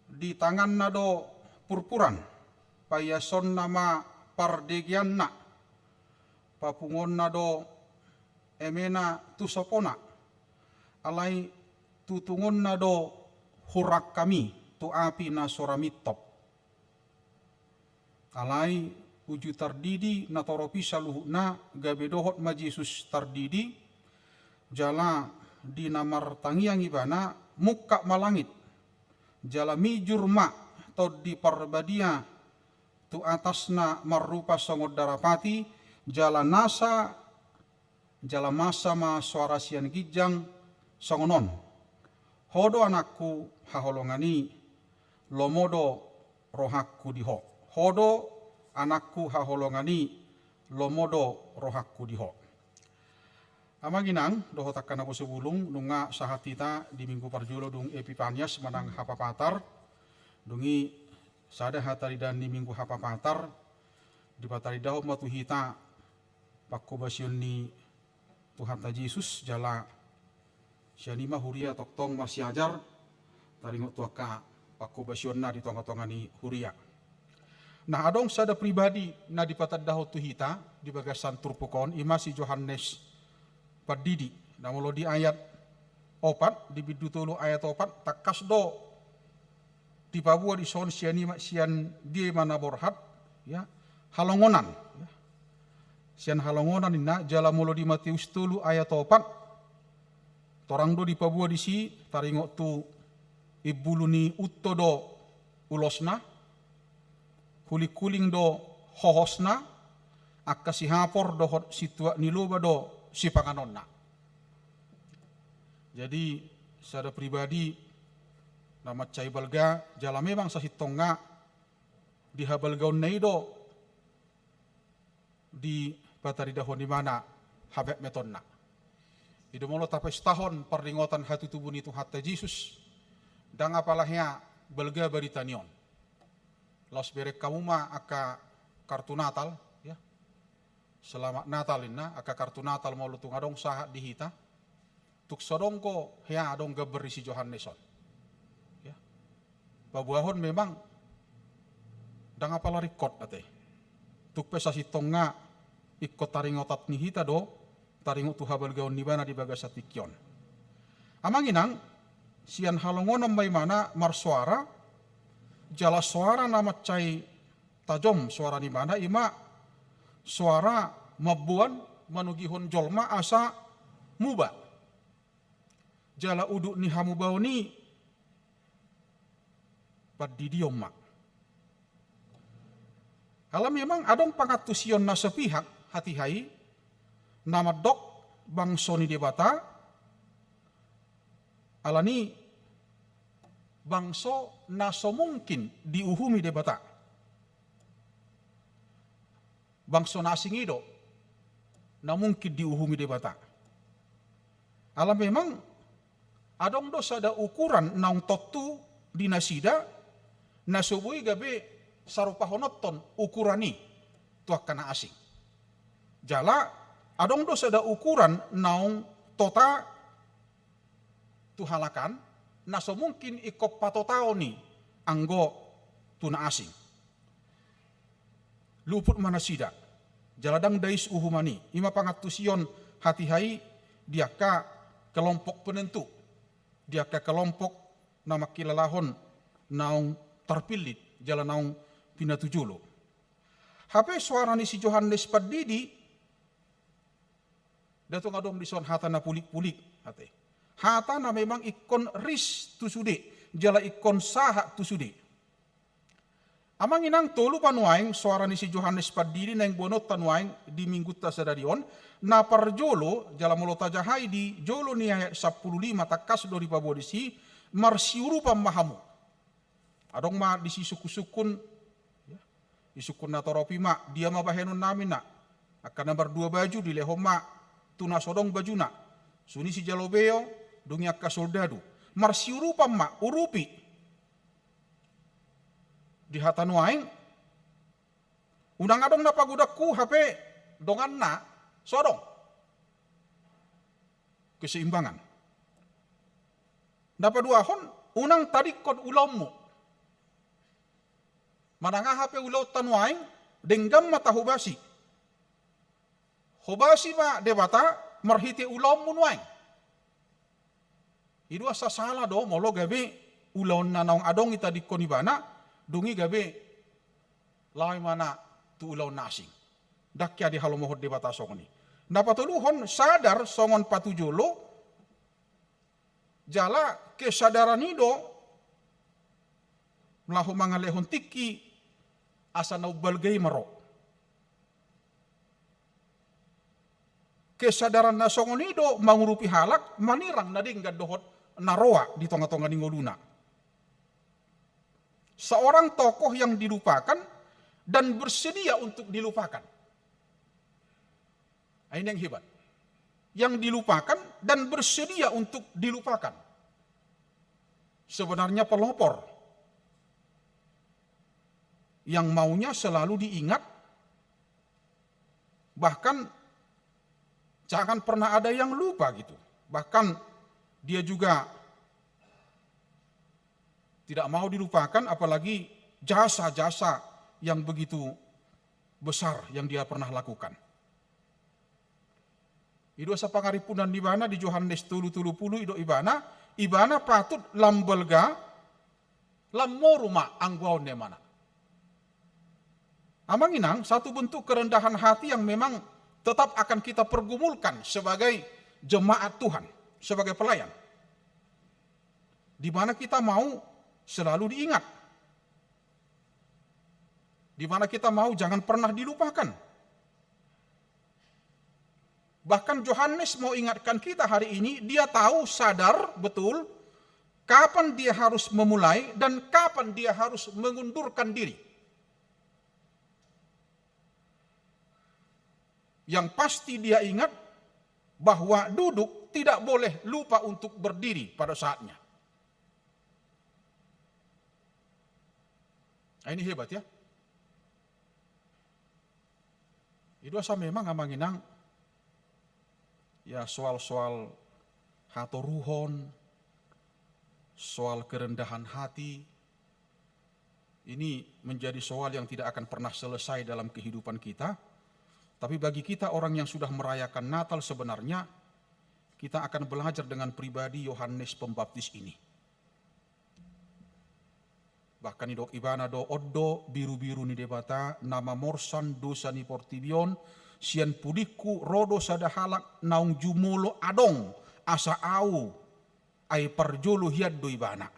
Di tanganna do purpuran, paiasonna ma pardegeanna, papungonna do emena tu sopona, alai tutungonna do hurangkami tu api na so ra mintop. Alai uju tardidi natorop i saluhutna, gabe dohot ma Jesus tardidi, jala di na martangiang ibana mungkap ma langit, jala mijur ma Tondi Parbadia tu atasna marrupa songon darapati, jala nasa jala masa ma soara sian ginjang songon on, Ho do Anakku haholongan i, lomo do rohangku di ho. Ho do Anakku haholongan i, lomo do rohangku di ho. Amang inang dohot angka naposobulung, nunga sahat hita di minggu parjolo dung Epipanias manang Hapapatar. Dung i sada hataridaan ni minggu Hapapatar, dipataridahon ma tu hita panghobasion ni Tuhanta Jesus, jala sian i ma huria tongtong marsiajar taringot tu angka panghobasionna di tongatonga ni huria. Nah, adong sada pribadi na dipatandahon tu hita di bagasan turpuk on, i ma si Johannes Pandidi. Na molo di ayat opat, di bindu tolu ayat opat, tangkas do dipaboa dison sian i ma, sian dia i ma na borhat, ya, halongonan, ya. Sian halongonan ninna. Jala molo di Mateus tolu ayat opat, torang do dipaboa disi taringot tu imbulu ni unto do ulosna, hulinghuling do hohosna, angka sihapor dohot situak ni loba do sipanganonna. Jadi sada pribadi na mansai balga, jala memang sasintongna di habalgaonna i do dipataridahon ibana hametmetonna. I do molo tapestahon parningotan hatutubu ni Tuhanta Jesus, ndang apala hea balga barita ni on. Laos bereng hamu ma angka kartu Natal, ya. Selamat Natal ninna, angka kartu Natal molo tung adong sahat di hita. Tung so adong do hea adong gambar ni si Johannes on. Ya. Paboahon memang ndang apala ringkot ate. Tung pe sasintongna ingkon taringotan ni hita do, taringot tu habalgaon ni ibana di bagasan tingki on. Amang inang, sian halongonan ma ibana marsoara, jala soara na mansai tajom soara ni ibana, i ma soara mamboan manogihon jolma asa muba. Jala udut ni hamubaon i pandidion ma. Ala memang adong pangantusion na sepihak hatiha i, na mandok bangso ni Debata, ala ni bangso na so mungkin diuhumi Debata. Bangso na asing i do na mungkin diuhumi Debata. Ala memang adong do sada ukuran naung tontu di nasida, na so boi gabe sarupahononton ukuran i tu angka na asing. Jala adong do sada ukuran naung tota halakan, na so mungkin ingkon patotaon i anggo tu na asing. Luput ma nasida, jala ndang dais uhuman i. I ma pangantusion hatiha i di angka kelompok penentu, di angka kelompok na mangkilalahon naung tarpillit jala naung pinatujolo. Hape soara ni si Johannes Pandidi, ndang tung adong dison hata na pulik-pulik, ate. Hata na memang ingkon ris tu sude, jala ingkon sahat tu sude. Amang inang, tolu ma nuaeng soara ni si Johannes Pandidi naeng boanonta nuaeng di minggunta sadari on. Na parjolo, jala molo tajaha i di jolo ni ayat sampulu lima tangkas do dipaboa disi, marsiurupan ma hamu. Adong ma disi sungkun-sungkun, ya, disungkun na torop i ma, dia ma bahenon nami na, angka na mardua baju dilehon ma tu na so adong bajuna. Songon i sijalo beo, dung i angka soldadu. Marsiurupan ma, urupi. Di hata nuaeng, unang adong na pagodanghu hape donganna, so adong keseimbangan. Na paduahon, unang tadingkon ulaonmu. Manang aha pe ulaonta nuaeng, denggan ma tahobasi. Hobasi ma Debata marhite ulaonmu nuaeng. I do asa sala do molo gabe ulaon na naung adong i tadingkon ibana, dung i gabe laho ibana tu ulaon na asing. Ndang hea dihalomohon Debata songon i. Na patoluhon, sadar songon patujolo, jala kesadaran i do laho mangalehon tingki asa na umbalga i ma ro. Kesadaran na songon i do mangurupi halak manirang na denggan dohot na roa di tonga-tonga ni ngoluna. Seorang tokoh yang dilupakan dan bersedia untuk dilupakan. Ini yang hebat. Yang dilupakan dan bersedia untuk dilupakan. Sebenarnya pelopor yang maunya selalu diingat, bahkan jangan pernah ada yang lupa gitu. Bahkan dia juga tidak mau dilupakan, apalagi jasa-jasa yang begitu besar yang dia pernah lakukan. I do asa pangarimpunan ni ibana di Johannes tolu tolu pulu, i do ibana, ibana patut lam balga, lam moru ma anggo ahu, ninna ibana. Amang inang, satu bentuk kerendahan hati yang memang tetap akan kita pergumulkan sebagai jemaat Tuhan, sebagai pelayan. Di mana kita mau selalu diingat. Di mana kita mau jangan pernah dilupakan. Bahkan Johannes mau ingatkan kita hari ini, dia tahu, sadar betul kapan dia harus memulai dan kapan dia harus mengundurkan diri. Yang pasti dia ingat bahwa duduk tidak boleh lupa untuk berdiri pada saatnya. Nah, ini hebat ya. I do asa memang amang inang, ya, soal-soal hatoruhon, soal kerendahan hati, ini menjadi soal yang tidak akan pernah selesai dalam kehidupan kita. Tapi bagi kita orang yang sudah merayakan Natal, sebenarnya kita akan belajar dengan pribadi Yohanes Pembaptis ini. Bahkan didok ibana do, on do birubiru ni Debata na mamorsan dosa ni portibi on, sian pudingku ro do sada halak naung jumolo adong asa ahu, ai parjolo hian do ibana.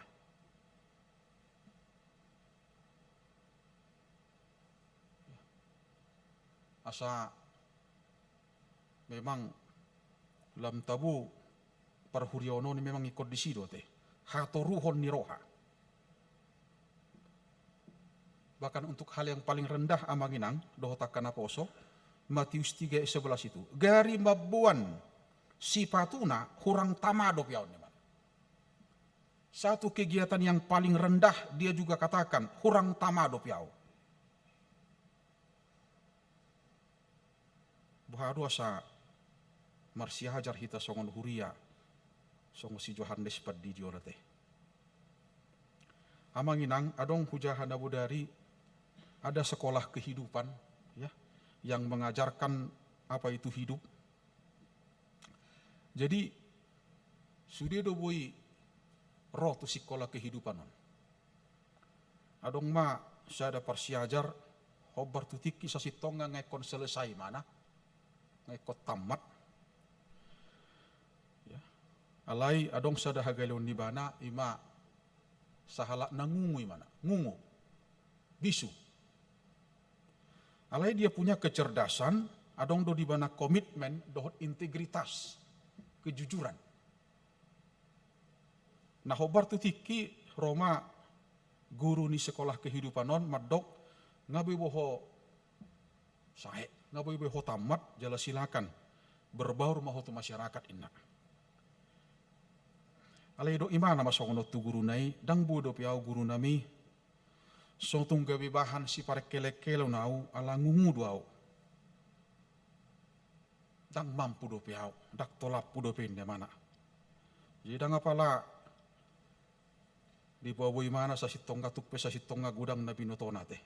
Asa memang lam tabo parhuriaon on memang ingkon disi do ate, hatoruhon ni roha. Bahkan untuk hal yang paling rendah amang inang dohot angka naposo, Matius tiga ayat sebelas itu, gari mamboan sipatuna hurang tama dope ahu, ninna. Satu kegiatan yang paling rendah dia juga katakan, hurang tama dope ahu. Boha do asa marsiajar hita songon huria, songon si Johannes Pandidi on ate. Amang inang, adong hujaha na bodari, ada sekolah kehidupan, ya, yang mengajarkan apa itu hidup. Jadi, sude do boi ro tu sikola kehidupan on. Adong ma sada parsiajar, hombar tu tingki sasintongna nga ingkon selesai ibana, nga ingkon tammat. Ya. Alai adong sada hagaleon ni ibana, ima sahalak na ngungu ibana, ngungu, bisu. Alai dia punya kecerdasan, adong do di ibana komitmen dohot integritas, kejujuran. Na hombar tu tingki ro ma guru ni sekolah kehidupan on mandok, nga boi be ho sae, nga boi be ho tammat, jala silakan berbaur ma ho tu masyarakat, inna. Alai didok ibana ma songon on tu guruna i, ndang boi dope au gurunami, so tung gabe bahan siparengkelengkeleon au, ala ngungu do au. Ndang mampu dope au, ndang tolaphu dope, inna ibana. Jadi ndang apala dipaboa ibana sasintongna, tung pe sasintongna godang na binotona ate.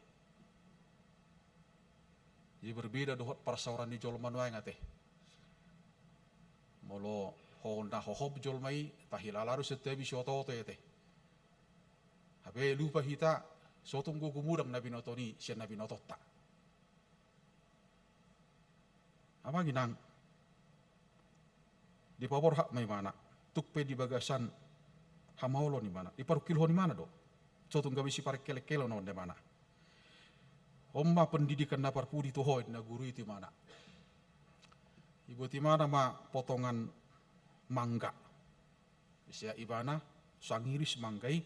Jadi berbeda dohot parsaoran ni jolma nuaeng ate. Molo ho na hohop jolma i, tahilala do sian tabi, so oto-oto i ate. Hape lupa hita, so tung godang na binoto ni sian na binotonta. Amang inang, dipaborhat ma ibana, tung pe di bagasan hamaolon ibana, diparungkilhon ibana do. So tung gabe siparengkelengkeleon on, inna ibana. On ma pendidikan na parpudi tu ho, inna guru i tu ibana. Dibuat ibana ma potongan mangga. Ise ibana, sangiris mangga i,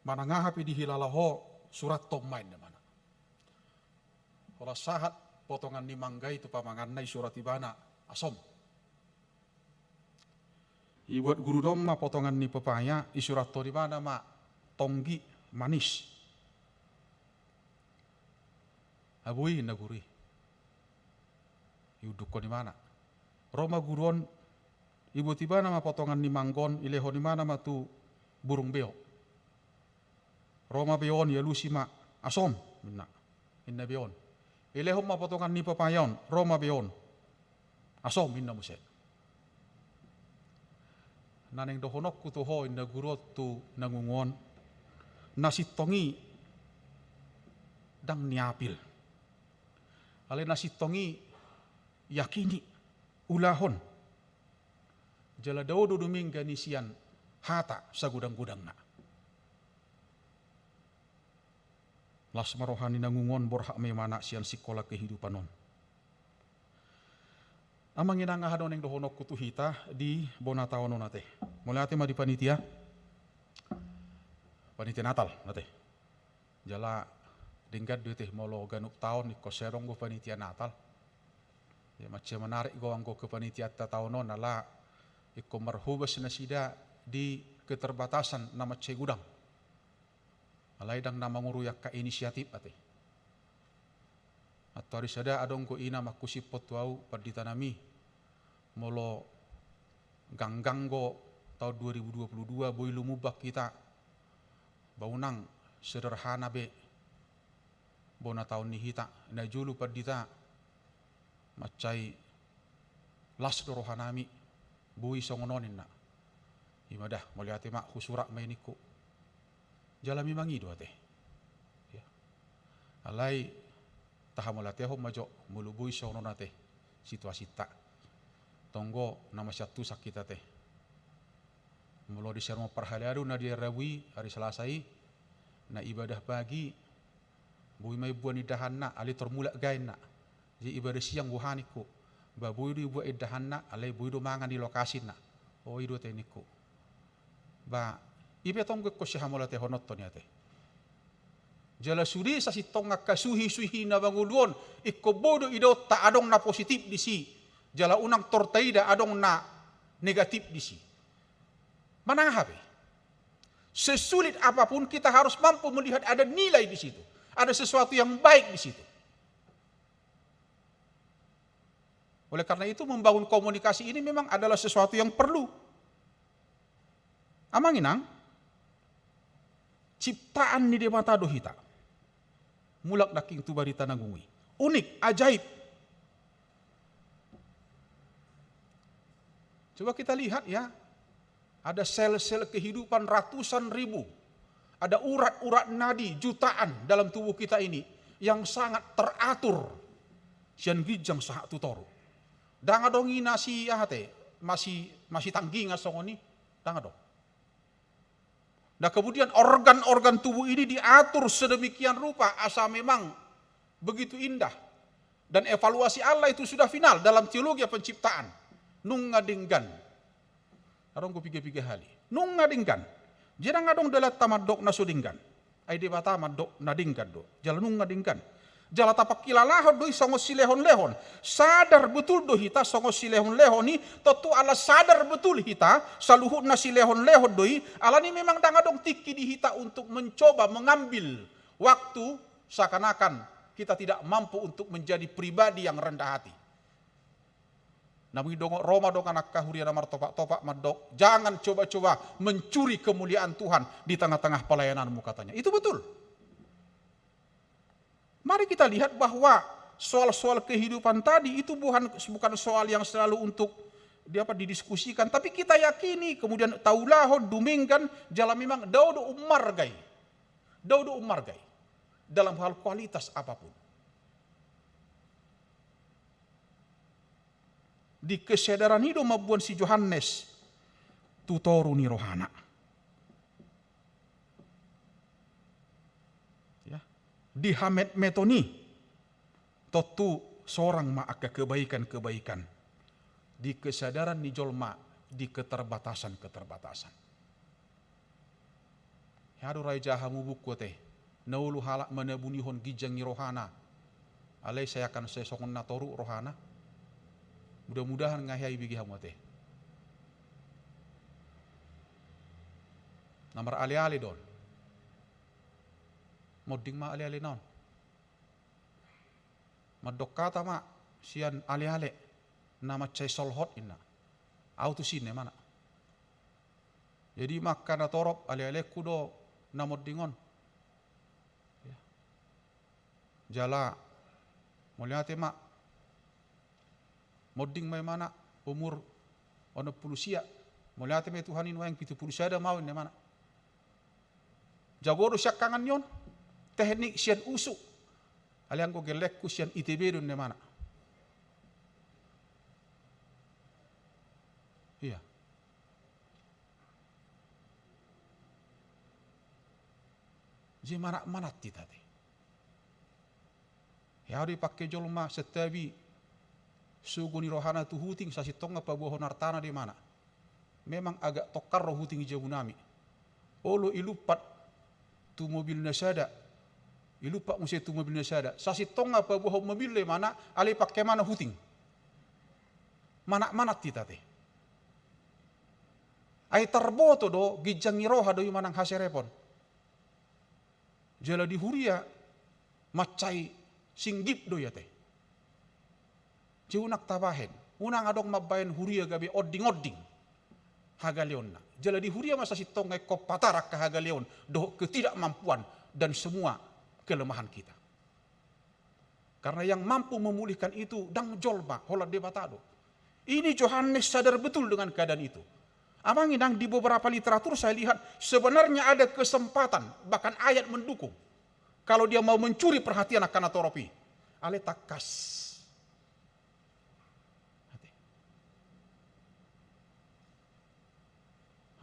manang aha pe dihilala ho, surathon ma, inna ibana. Holan sahat potongan ni mangga i tu pamanganna, disurat ibana, asom. Dibuat guruna on ma potongan ni pepaya, disurathon ibana ma, tonggi, manis. Boi, inna guru i. Diundukhon ibana. Ro ma guru on, dibuat ibana ma potongan ni mangga on, dilehon ibana ma tu burung beo. Ro ma beo on, dialusi ma, asom, inna. Inna beo on. Dilehon ma potongan ni pepaya on, ro ma beo on. Asom, inna muse. Na naeng dohononku tu ho, inna guru on tu na ngungu on, na sintong i ndang niapil. Alai na sintong i yakini, ulahon. Jala dao do dumenggan i sian hata sagodang-godangna. Las ma roha ni na ngungu on, borhat ma ibana sian sikola kehidupan on. Amang inang, aha do naeng dohononku tu hita di bona taon on ate. Mauliate ma di panitia. Panitia Natal ate. Jala denggan do ate molo ganup taon ingkon sai adong do panitia Natal. Jadi mansai menarik do anggo kepanitiaanta taon on, ala ingkon marhobas nasida di keterbatasan na mansai godang. Alai ndang na mangurui angka inisiatif ate. Antuari sada adong do i na manghusiphon tu ahu, panditanami, molo ganggang do taon dua ribu dua puluh dua, boi lumumba hita, ba unang sederhana be bona taon ni hita. Na jolo pandita, mansai las do rohanami, boi songon on, ninna. Ima da, mauliate ma, husurat ma i ningku. Jala memang i do ate. Ya. Alai tahamauliatehon ma jo molo boi songon on ate situasinta. Tong do na masiantusan hita ate. Molo di sian parhalado na di ari Rabu i, ari Salasa i, na ibadah pagi, boi ma dibuat indahanna, alai tor mulak gaenna. Jadi ibadah siang boha ningku. Ba boi do dibuat indahanna, alai boi do mangan di lokasi, ninna. O, i do ate ningku. Ba i pe tong do ingkon sihamauliatehononta i ate. Jala sude sasintongna angka suhi-suhi na mangolu on, ingkon boi do idaonta adong na positif disi. Jala unang tor taida adong na negatif disi. Manang aha pe. Sesulit apapun, kita harus mampu melihat ada nilai di situ. Ada sesuatu yang baik di situ. Oleh karena itu, membangun komunikasi ini memang adalah sesuatu yang perlu. Amang inang, ciptaan ni Debata do hita. Mulak nangkin tu barita na gungui. Unik, ajaib. Coba kita lihat ya, ada sel-sel kehidupan ratusan ribu. Ada urat-urat nadi jutaan dalam tubuh kita ini yang sangat teratur. Sian ginjang sahat tu toru. Ndang adong i na si aha te, masi, masitanggingan songon i, ndang adong. Nah, kemudian organ-organ tubuh ini diatur sedemikian rupa, asa memang begitu indah. Dan evaluasi Allah itu sudah final dalam teologia penciptaan. Nunga denggan. Adong do piga-piga hali. Nunga denggan. Jadi ndang adong dalanta mandok na so denggan. Ai Debata mandok na denggan do. Jala nunga denggan. Jala tapangkilalahon do i songon silehon-lehon. Sadar betul do hita songon silehon-lehon i, tontu ala sadar betul hita, saluhutna silehon-lehon do i, alani memang ndang adong tingki di hita untuk mencoba mengambil waktu seakan-akan kita tidak mampu untuk menjadi pribadi yang rendah hati. Namun didok, ro ma dongan angka huria na martopak-topak mandok, "Jangan coba-coba mencuri kemuliaan Tuhan di tengah-tengah pelayananmu," katanya. Itu betul. Mari kita lihat bahwa soal-soal kehidupan tadi itu bukan, bukan soal yang selalu untuk di apa, didiskusikan, tapi kita yakini, kemudian taulahon, dumenggan, jala memang dao do ummargai. Dao do ummargai dalam hal kualitas apapun. Di kesadaran i do mamboan si Johannes tu toru ni rohana. Ya. Di hametmeton i, tontu sorang ma angka kebaikan-kebaikan. Di kesadaran ni jolma, di keterbatasan-keterbatasan. Hea do ra ijaha hamu buku ate, na olo halak manabunihon ginjang ni rohana. Alai sai akan sai songon na toru rohana. Mudah-mudahan nga hea ibege hamu ate. Na maraleale do on. Monding ma alealena on. Mandok hata ma sian aleale na mansai solhot inna. Au tusi inna imana. Jadi ma angka na torop, alealeku do na monding on. Ya. Jala mauliate ma. Monding ma imana umur onom pulu sia. Mauliate ma i Tuhan i, nuaeng pitu pulu sada ma au inna imana. Jago do siangkangan ni on. Teknik sian usu. Alai anggo gellengku sian I T B do inna imana. Iya. Jadi manat-manat hita ate. Hea do ipangke jolma santabi sogo ni rohana tu huting, sasintongna paboahon artana do imana. Memang agak tongkar do huting i jabu nami. Olo ilumpat tu mobil na sada. Ilumpat muse tu mobil na sada. Sasintongna paboahon mobil do imana, alai ipangke imana huting. Manat-manat hita ate. Ai tarboto do ginjang ni roha do i manang haserepon. Jala di huria mansai singgip do i ate. Jadi unang tabahen, unang adong mambahen huria gabe onding-onding hagaleonna. Jala di huria ma sasintongna ingkon patar angka hagaleon dohot ketidakmampuan dan semua kelemahan kita. Karena yang mampu memulihkan itu ndang jolma, holan Debata do. Ini Johannes sadar betul dengan keadaan itu. Amang inang, di beberapa literatur saya lihat sebenarnya ada kesempatan, bahkan ayat mendukung. Kalau dia mau mencuri perhatian angka na torop i. Alai tangkas.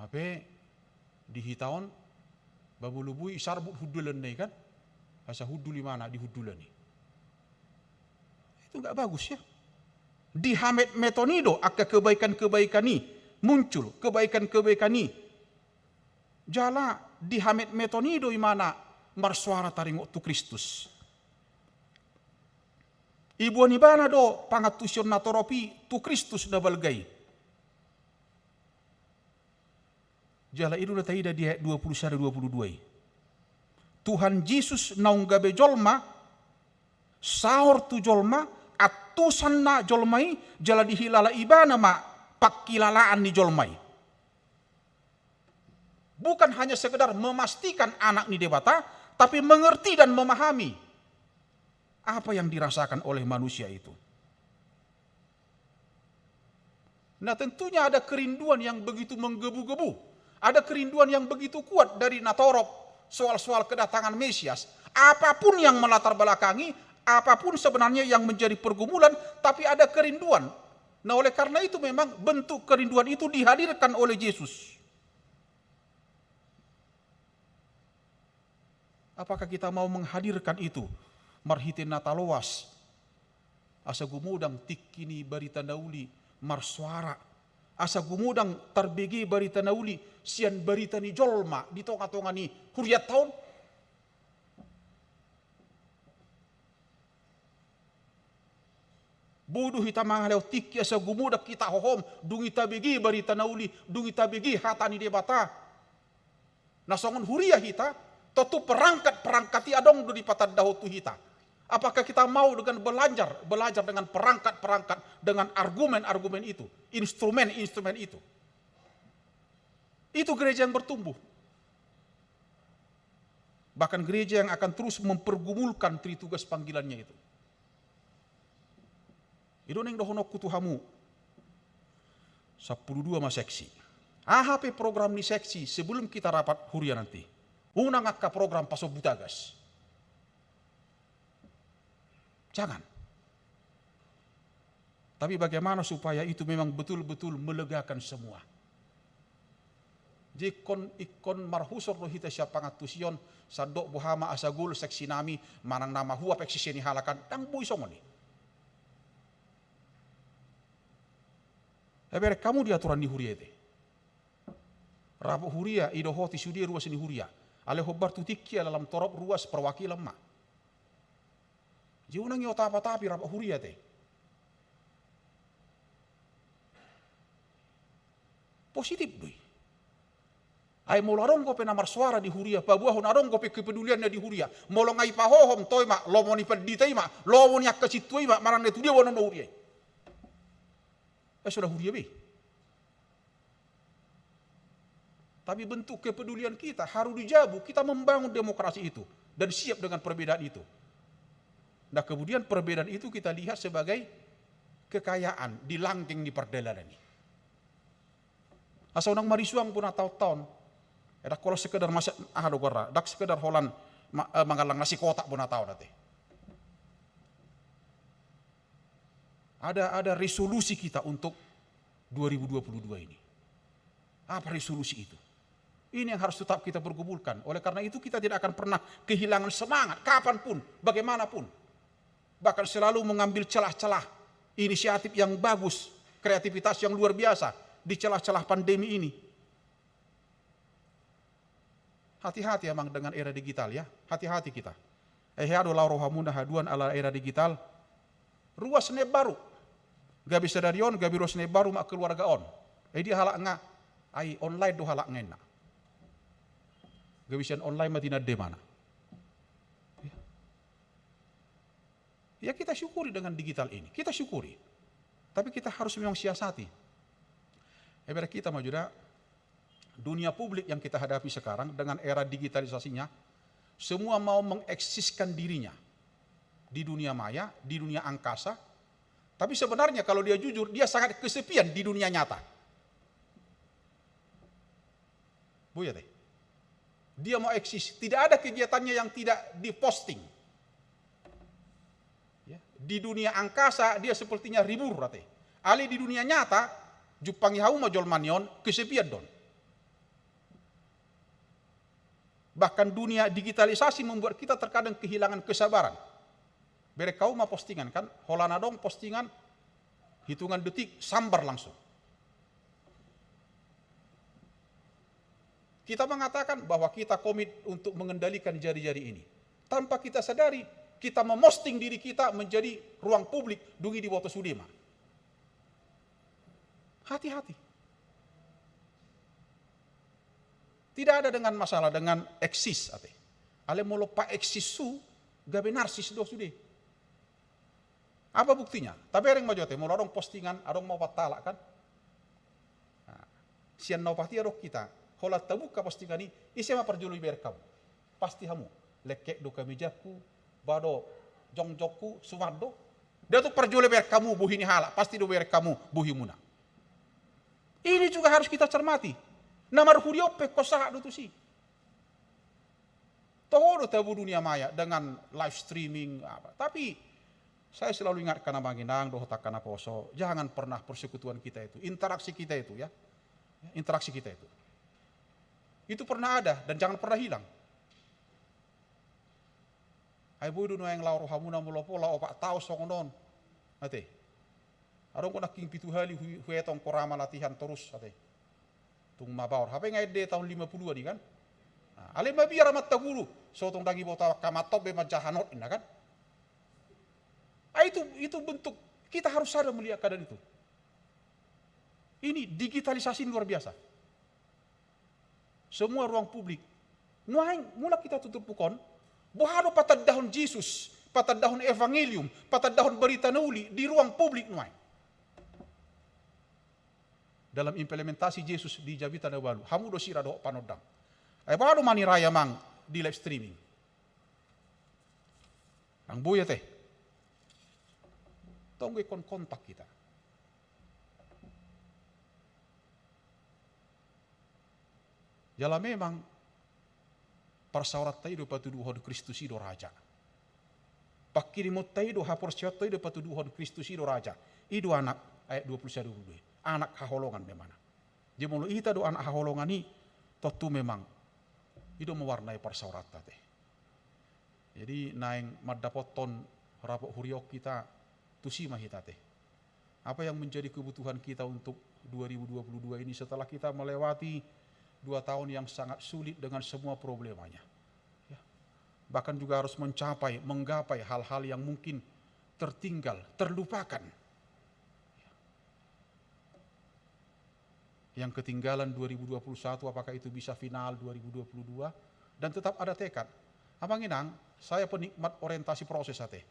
Hape di hita on, ba molo boi isarbut hundulanna i kan, asa hundul imana di hundulan i. Itu nggak bagus ya. Di hametmeton i do angka kebaikan-kebaikan i muncul, kebaikan-kebaikan i. Jala di hametmeton i do imana marsoara taringot tu Kristus. Iboan ibana do pangantusion na torop i tu Kristus na balga i. Jala i do na taida di ayat dua pulu sada, dua pulu dua i. Tuhan Jesus naung gabe jolma, saor tu jolma, antusan na jolma i, jala dihilala ibana ma pangkilalaan ni jolma i. Bukan hanya sekedar memastikan anak ni Debata, tapi mengerti dan memahami apa yang dirasakan oleh manusia itu. Nah, tentunya ada kerinduan yang begitu menggebu-gebu, ada kerinduan yang begitu kuat dari natorop soal-soal kedatangan Mesias. Apapun yang melatar belakangi, apapun sebenarnya yang menjadi pergumulan, tapi ada kerinduan. Nah, oleh karena itu memang bentuk kerinduan itu dihadirkan oleh Yesus. Apakah kita mau menghadirkan itu marhite na taloas? Asa gumodang tingki ni barita na uli marsoara. Asa gumodang tarbege barita na uli sian barita ni jolma di tonga-tonga ni hurianta on. Boi do hita mangalehon tingki asa gumodang hita hohom, dung i tabege barita na uli, dung i tabege hata ni Debata. Na songon huria hita, tontu perangkat-perangkat i adong do dipatandahon tu hita. Apakah kita mau dengan belajar, belajar dengan perangkat-perangkat, dengan argumen-argumen itu, instrumen-instrumen itu? Itu gereja yang bertumbuh. Bahkan gereja yang akan terus mempergumulkan tritugas panggilannya itu. I do naeng dohononku tu hamu. Sampulu dua ma seksi. Aha pe program ni seksi sebelum kita rapat huria nanti? Unang angka program pasombu tagas. Jangan. Tapi bagaimana supaya itu memang betul-betul melegakan semua? Jadi ingkon, ingkon marhusor do hita sian pangantusion, sandok boha ma asa gol seksi nami, manang na mahua pe seksi ni halak an, ndang boi songon i. Ai bereng hamu di aturan ni huria i ate. Rapat huria, idohoti sude ruas ni huria. Alai hombar tu tingki ala lam torop ruas perwakilan ma. Jadi unang i otap-otapi rapat huria ate. Positif do i. Ai molo adong dope na marsoara di huria, paboahon adong dope kepedulianna di huria. Molo nga i pahohom toe ma, lomo ni pandita i ma, lomo ni angka sintua i ma, manang na tu dia boanon do huria i. Eh, sudah huria be. Tapi bentuk kepedulian kita harus dijabu, kita membangun demokrasi itu dan siap dengan perbedaan itu. Nah, kemudian perbedaan itu kita lihat sebagai kekayaan di langkeng ni pardalanan i. Asa unang marisuang bona taon-taon. Eh, ndang holan sekedar masa, aha do gorra, ndang sekedar holan ma-, eh, mangallang nasi kotak bona taon ate. Ada, ada resolusi kita untuk dua ribu dua puluh dua ini. Apa resolusi itu? Ini yang harus tetap kita pergumulkan. Oleh karena itu, kita tidak akan pernah kehilangan semangat, kapanpun, bagaimanapun. Bahkan selalu mengambil celah-celah inisiatif yang bagus, kreativitas yang luar biasa di celah-celah pandemi ini. Hati-hati amang dengan era digital ya, hati-hati kita. Eh, hea do laho rohamuna haduan ala era digital. Ruas na baru. Gabe sadari on, gabe ruas na baru ma keluarga on. Eh, dia halak nga, ai online do halak nga inna. Gabe sian online ma tinande mana. Ya. Ya, kita syukuri dengan digital ini, kita syukuri. Tapi kita harus memang siasati. Ibarat kita maju da, dunia publik yang kita hadapi sekarang dengan era digitalisasinya, semua mau mengeksiskan dirinya di dunia maya, di dunia angkasa. Tapi sebenarnya kalau dia jujur, dia sangat kesepian di dunia nyata. Boi ate. Dia mau eksis, tidak ada kegiatannya yang tidak diposting. Ya, di dunia angkasa dia sepertinya ribur ate. Alai di dunia nyata, jumpangi hamu ma jolma ni on, kesepian do on. Bahkan dunia digitalisasi membuat kita terkadang kehilangan kesabaran. Bereng hamu ma postingan kan, holan adong postingan, hitungan detik, sambar langsung. Kita mengatakan bahwa kita komit untuk mengendalikan jari-jari ini. Tanpa kita sadari, kita memosting diri kita menjadi ruang publik, dung i diboto sude ma. Hati-hati. Tidak ada dengan masalah dengan eksis ate. Alai molo paeksishu, gabe narsis do sude. Apa buktinya? Tabereng ma jo ate, molo adong postingan, adong ma opat halak kan. Nah, sian na opat i adong hita. Holan tabuka postingan i, ise ma parjolo ibereng hamu? Pasti hamu. Lengket do kamejangku, ba do jongjongku, suman do. Nda tung parjolo ibereng hamu bohi ni halak, pasti do ibereng hamu bohimuna. Ini juga harus kita cermati. Na marhuria pe ingkon sahat do tusi. Toho do tabo dunia maya dengan live streaming apa. Tapi saya selalu ingatkan, Amang Inang dohot angka naposo, jangan pernah persekutuan kita itu, interaksi kita itu, ya. Ya, interaksi kita itu. Itu pernah ada dan jangan pernah hilang. Ai boi do nuaeng laho rohamuna molo pola opat taon songon on. Ate. Adong do nangkin pitu hali hu-, huetong ho ra ma latihan torus, ate. Tung mabaor. Hape nga ende taon lima puluhan i kan? Nah, alai mabiar amanta guru. So tung ndang iboto angka amanta on be manjaha not ninna kan? Ah, itu, itu bentuk, kita harus sadar melihat keadaan itu. Ini digitalisasi ini luar biasa. Semua ruang publik. Nuaeng, mulak hita tu turpuk on, boha do patandahon Jesus, patandahon evangelium, patandahon barita na uli di ruang publik nuaeng. Dalam implementasi Jesus di Jamita na Ualu, hamu do sira dohot panondang. Ai boha do maniraya, Amang, di live streaming? Ndang boi, ate. Tong do ingkon kontak hita. Jala memang parsaoranta i do patuduhon Kristus i do Raja. Pangkirimonta i do, haporseaonta i do patuduhon Kristus i do Raja. I do anak, ayat dua puluh sada, dua puluh dua. Anak haholongan memang. Jadi molo hita do anak haholongan i, tontu memang i do mewarnai parsaoranta, ate. Jadi naeng mandapothon rapot huria on hita, tusi ma hita, ate. Apa yang menjadi kebutuhan kita untuk dua ribu dua puluh dua ini setelah kita melewati dua tahun yang sangat sulit dengan semua problemanya. Ya. Bahkan juga harus mencapai, menggapai hal-hal yang mungkin tertinggal, terlupakan. Ya. Yang ketinggalan dua ribu dua puluh satu, apakah itu bisa final dua ribu dua puluh dua? Dan tetap ada tekad. Amang Inang, saya penikmat orientasi proses, ate.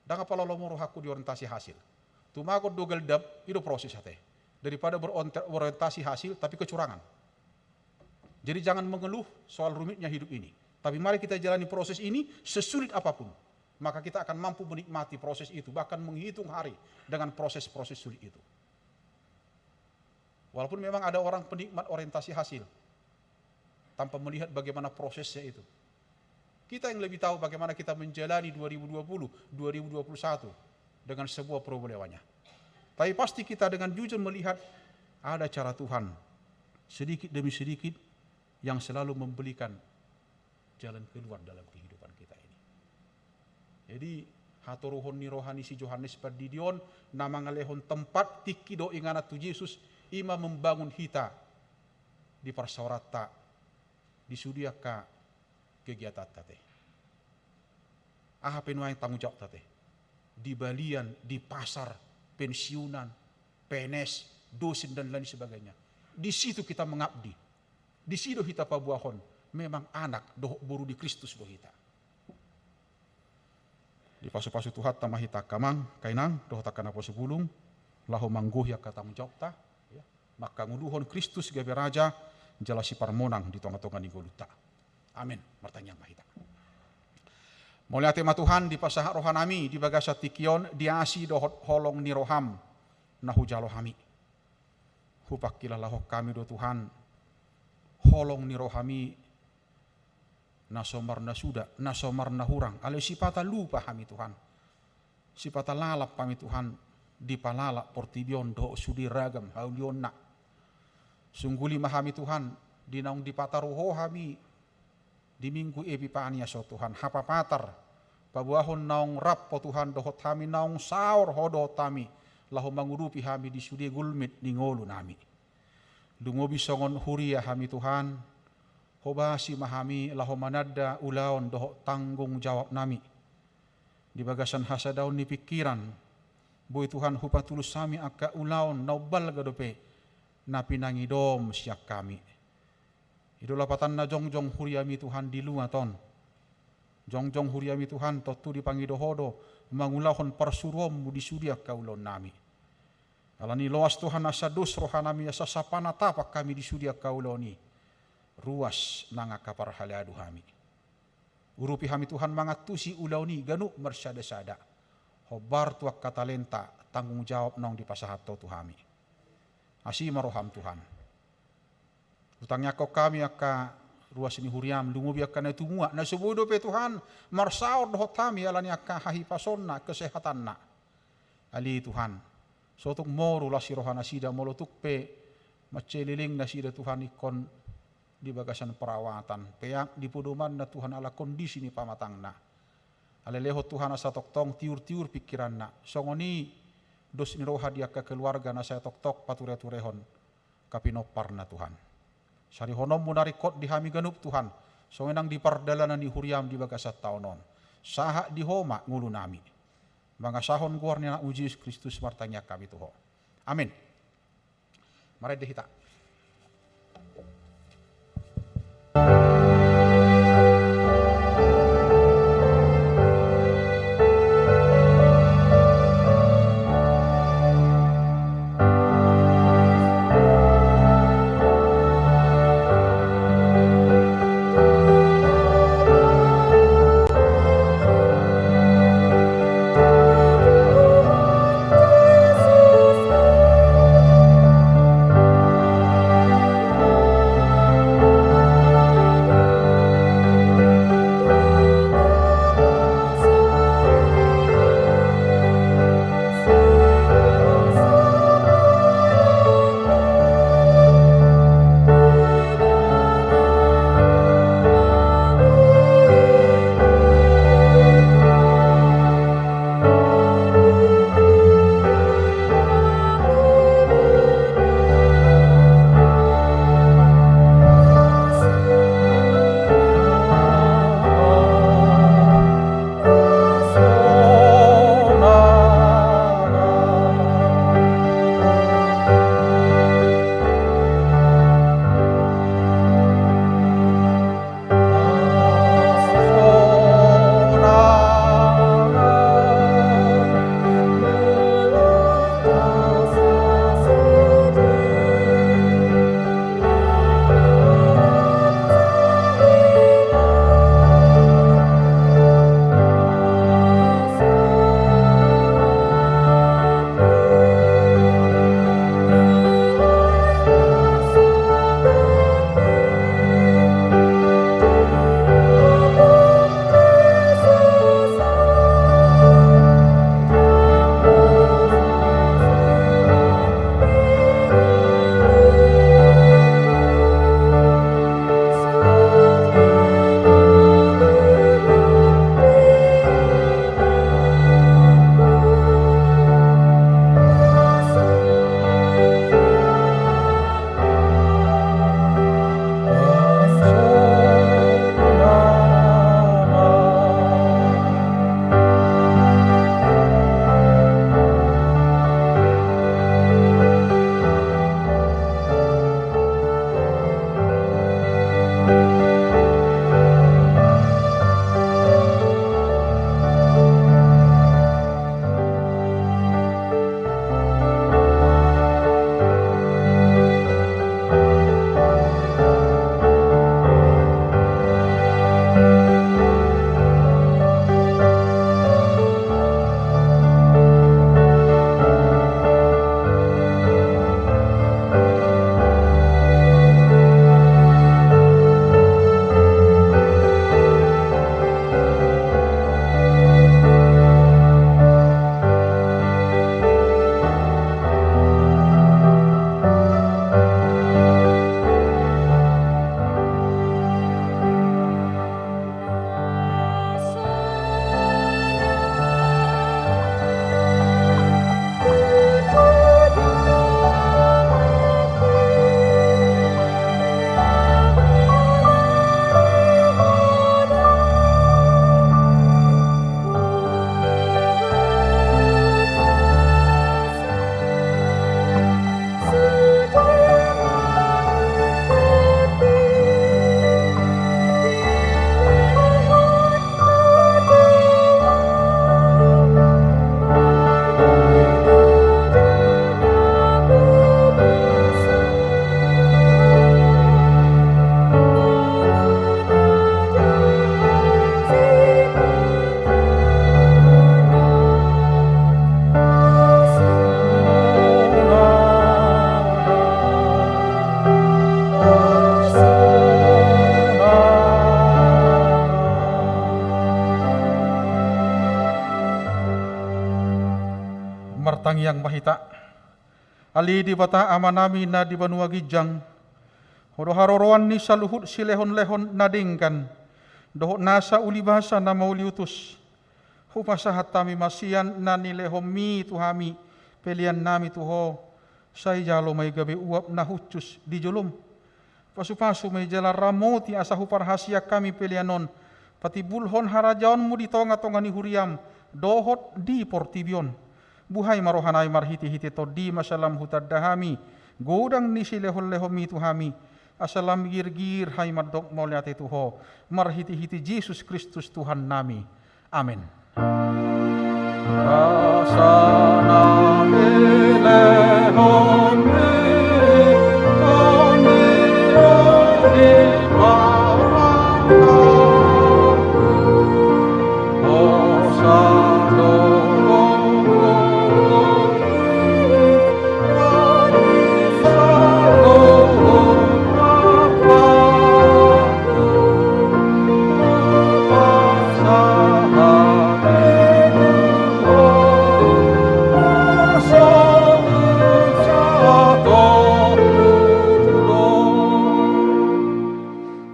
Ndang apala lomo rohangku di orientasi hasil. Tumagon do galdap, i do proses, ate. Daripada beronte-, berorientasi hasil, tapi kecurangan. Jadi jangan mengeluh soal rumitnya hidup ini. Tapi mari kita jalani proses ini sesulit apapun. Maka kita akan mampu menikmati proses itu, bahkan menghitung hari dengan proses-proses sulit itu. Walaupun memang ada orang penikmat orientasi hasil, tanpa melihat bagaimana prosesnya itu. Kita yang lebih tahu bagaimana kita menjalani dua ribu dua puluh, dua ribu dua puluh satu dengan semua problemanya. Tapi pasti kita dengan jujur melihat ada cara Tuhan sedikit demi sedikit yang selalu memberikan jalan keluar dalam kehidupan kita ini. Jadi, hatoruhon ni roha ni si Johannes Pandidi on, na mangalehon tempat tingki dohot inganan tu Jesus, i ma membangun hita di parsaoranta, di sude angka kegiatanta, ate. Aha pe nuaeng tanggung jawabta, ate. Di balian, di pasar, pensiunan, P N S, dosen dan lain sebagainya. Di situ kita mengabdi. Disi do hita paboahon, memang anak dohot boru di Kristus do hita. Dipasupasu Tuhanta ma hita angka amang, angka inang, dohot angka naposo bulung, laho manggohi angka tanggung jawabta, ya, mangkangoluhon Kristus gabe Raja, jala siparmonang di tonga-tonga ni ngolunta. Amin. Martangiang ma hita. Mauliate ma Tuhan, dipasahat rohanami di bagasan tingki on di asi dohot holong ni roham na hujalo hami. Hupangkilalahon hami do Tuhan, holong ni rohami na so marnasuda, na so marnahurang, alai sipata lupa hami Tuhan. Sipata lalap hami Tuhan, dipalalap portibi on dohot sude ragam haulionna. Sungguli ma hami Tuhan, di naung dipataru Ho hami, di Minggu Epipania so Tuhan, hapapatar, paboahon naung rap Ho Tuhan dohot hami, naung saor Ho dohot hami, laho mangudupi hami di sude gulmit ni ngolunami. Lumobi songon huria hami Tuhan, hobasi ma hami laho mananda ulaon dohot tanggung jawabnami. Di bagasan hasadaon ni pingkiran, boi Tuhan hupatulus hami angka ulaon na umbalga dope na pinangidom sian hami. I do lapatanna jongjong huriami Tuhan di luat on. Jongjong huriami Tuhan tontu dipangido Ho do mangulahon parsuruonmu di sude angka ulaonnami. Alani loas Tuhan asa dos rohanami asa sapanatapan hami di sude angka ulaon i. ruas nang angka parhalado hami. Urupi hami Tuhan mangantusi ulaon i ganup marsada-sada. Hombar tu angka talenta tanggung jawab naung dipasahat Ho tu hami. Asi ma roham Tuhan. Hutangiangkon hami angka ruas ni huriam, lumobi angka na tumua, na so boi dope Tuhan, marsaor dohot hami ala ni angka hahipasonna, kesehatanna. Ale Tuhan, so tung moru las ni roha nasida, molo tung pe mansai leleng nasida Tuhan ingkon di bagasan perawatan, peak di podomanna Tuhan ala kondisi ni pamatangna. Alehon Tuhan asa tongtong tiur-tiur pingkiranna, songon i dos ni roha di angka keluarga na sai tongtong pature-turehon angka pinomparna Tuhan. Sarihononmu na ringkot di hami ganup Tuhan, songon i nang di pardalanan ni huriam di bagasan taon on. Sahat di Ho ma ngolunami. Mangasahon goar ni Anakmu Jesus Kristus martangiang hami tu Ho. Amin. Marende hita. Tangiang ma hita. Ale Debata Amanami na di banua ginjang, Ho do haroroan ni saluhut silehonlehon na denggan dohot nasa ulibasa na mauliutus. Hupasahat hami ma sian na nilehonMi tu hami peleannami tu Ho, sai jalo ma i gabe uap na hushus di joloM. Pasupasu ma i jala ramoti asa huparhasiang hami pelean on patimbulhon harajaonMu di tongatonga ni huriaM dohot di portibi on. Buhai ma rohanami marhitehite Tondi ma asa lam hutanda hami godang ni silehonlehonMi tu hami, asa lam girgir hami mandok mauliate tu Ho, marhitehite Jesus Kristus Tuhannami. Amen.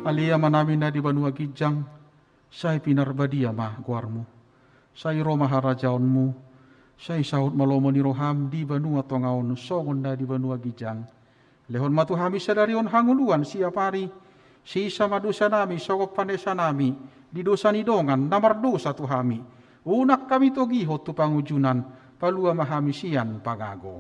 Ale Amanami na di banua ginjang, sai pinarbadia ma goarMu. Sai ro ma harajaonMu. Sai saut ma lomo ni rohaM di banua tonga on songon na di banua ginjang. Lehon ma tu hami sadari on hangoluan siapari. Sesa ma dosanami songon panesanami di dosa ni dongan na mardosa tu hami. Unang hami togihon tu pangunjunan, palua ma hami sian pangago.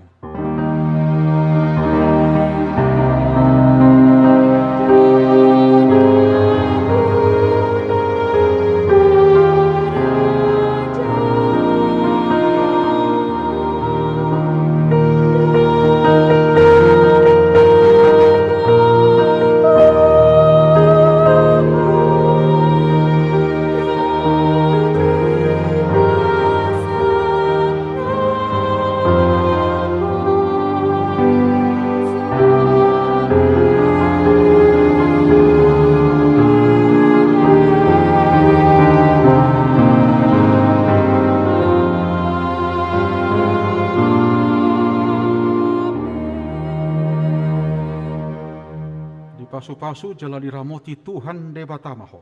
Dipasupasu jala diramoti Tuhan Debata ma ho.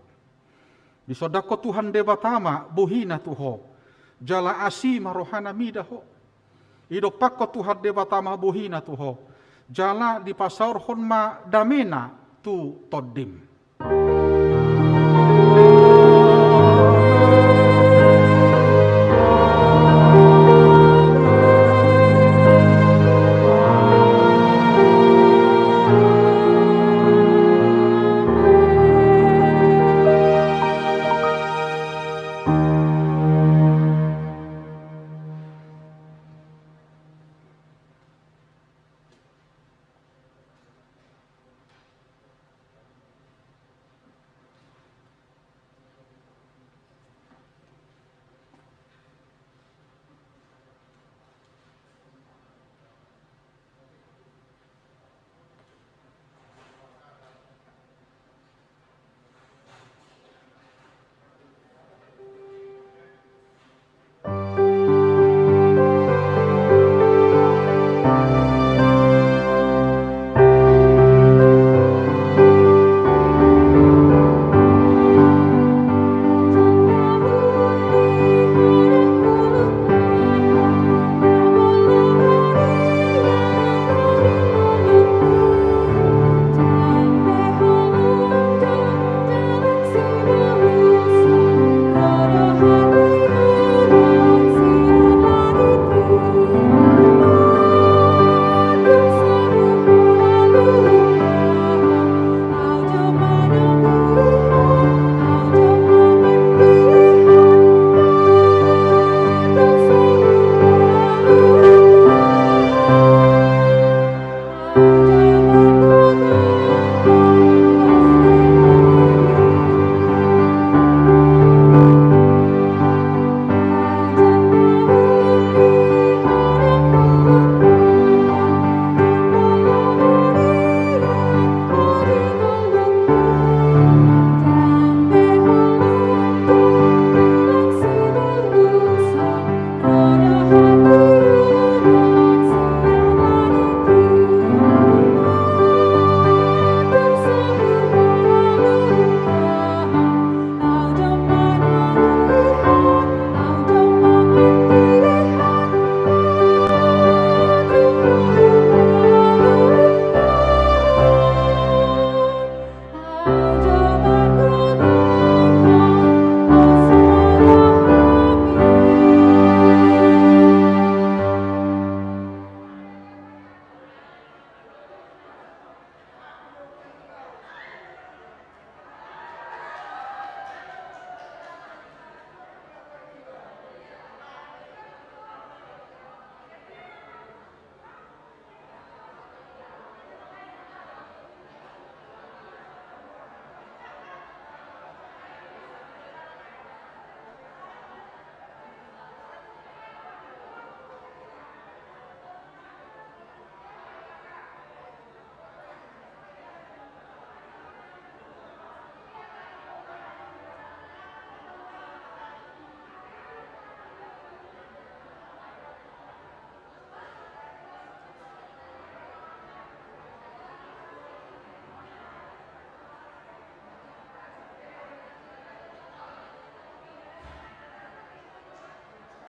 Disondangkon Tuhan Debata ma bohiNa tu ho, jala asi ma rohaNa mida ho. Idompakkon Tuhan Debata ma bohiNa tu ho, jala dipasaorhon ma dameNa tu tondim.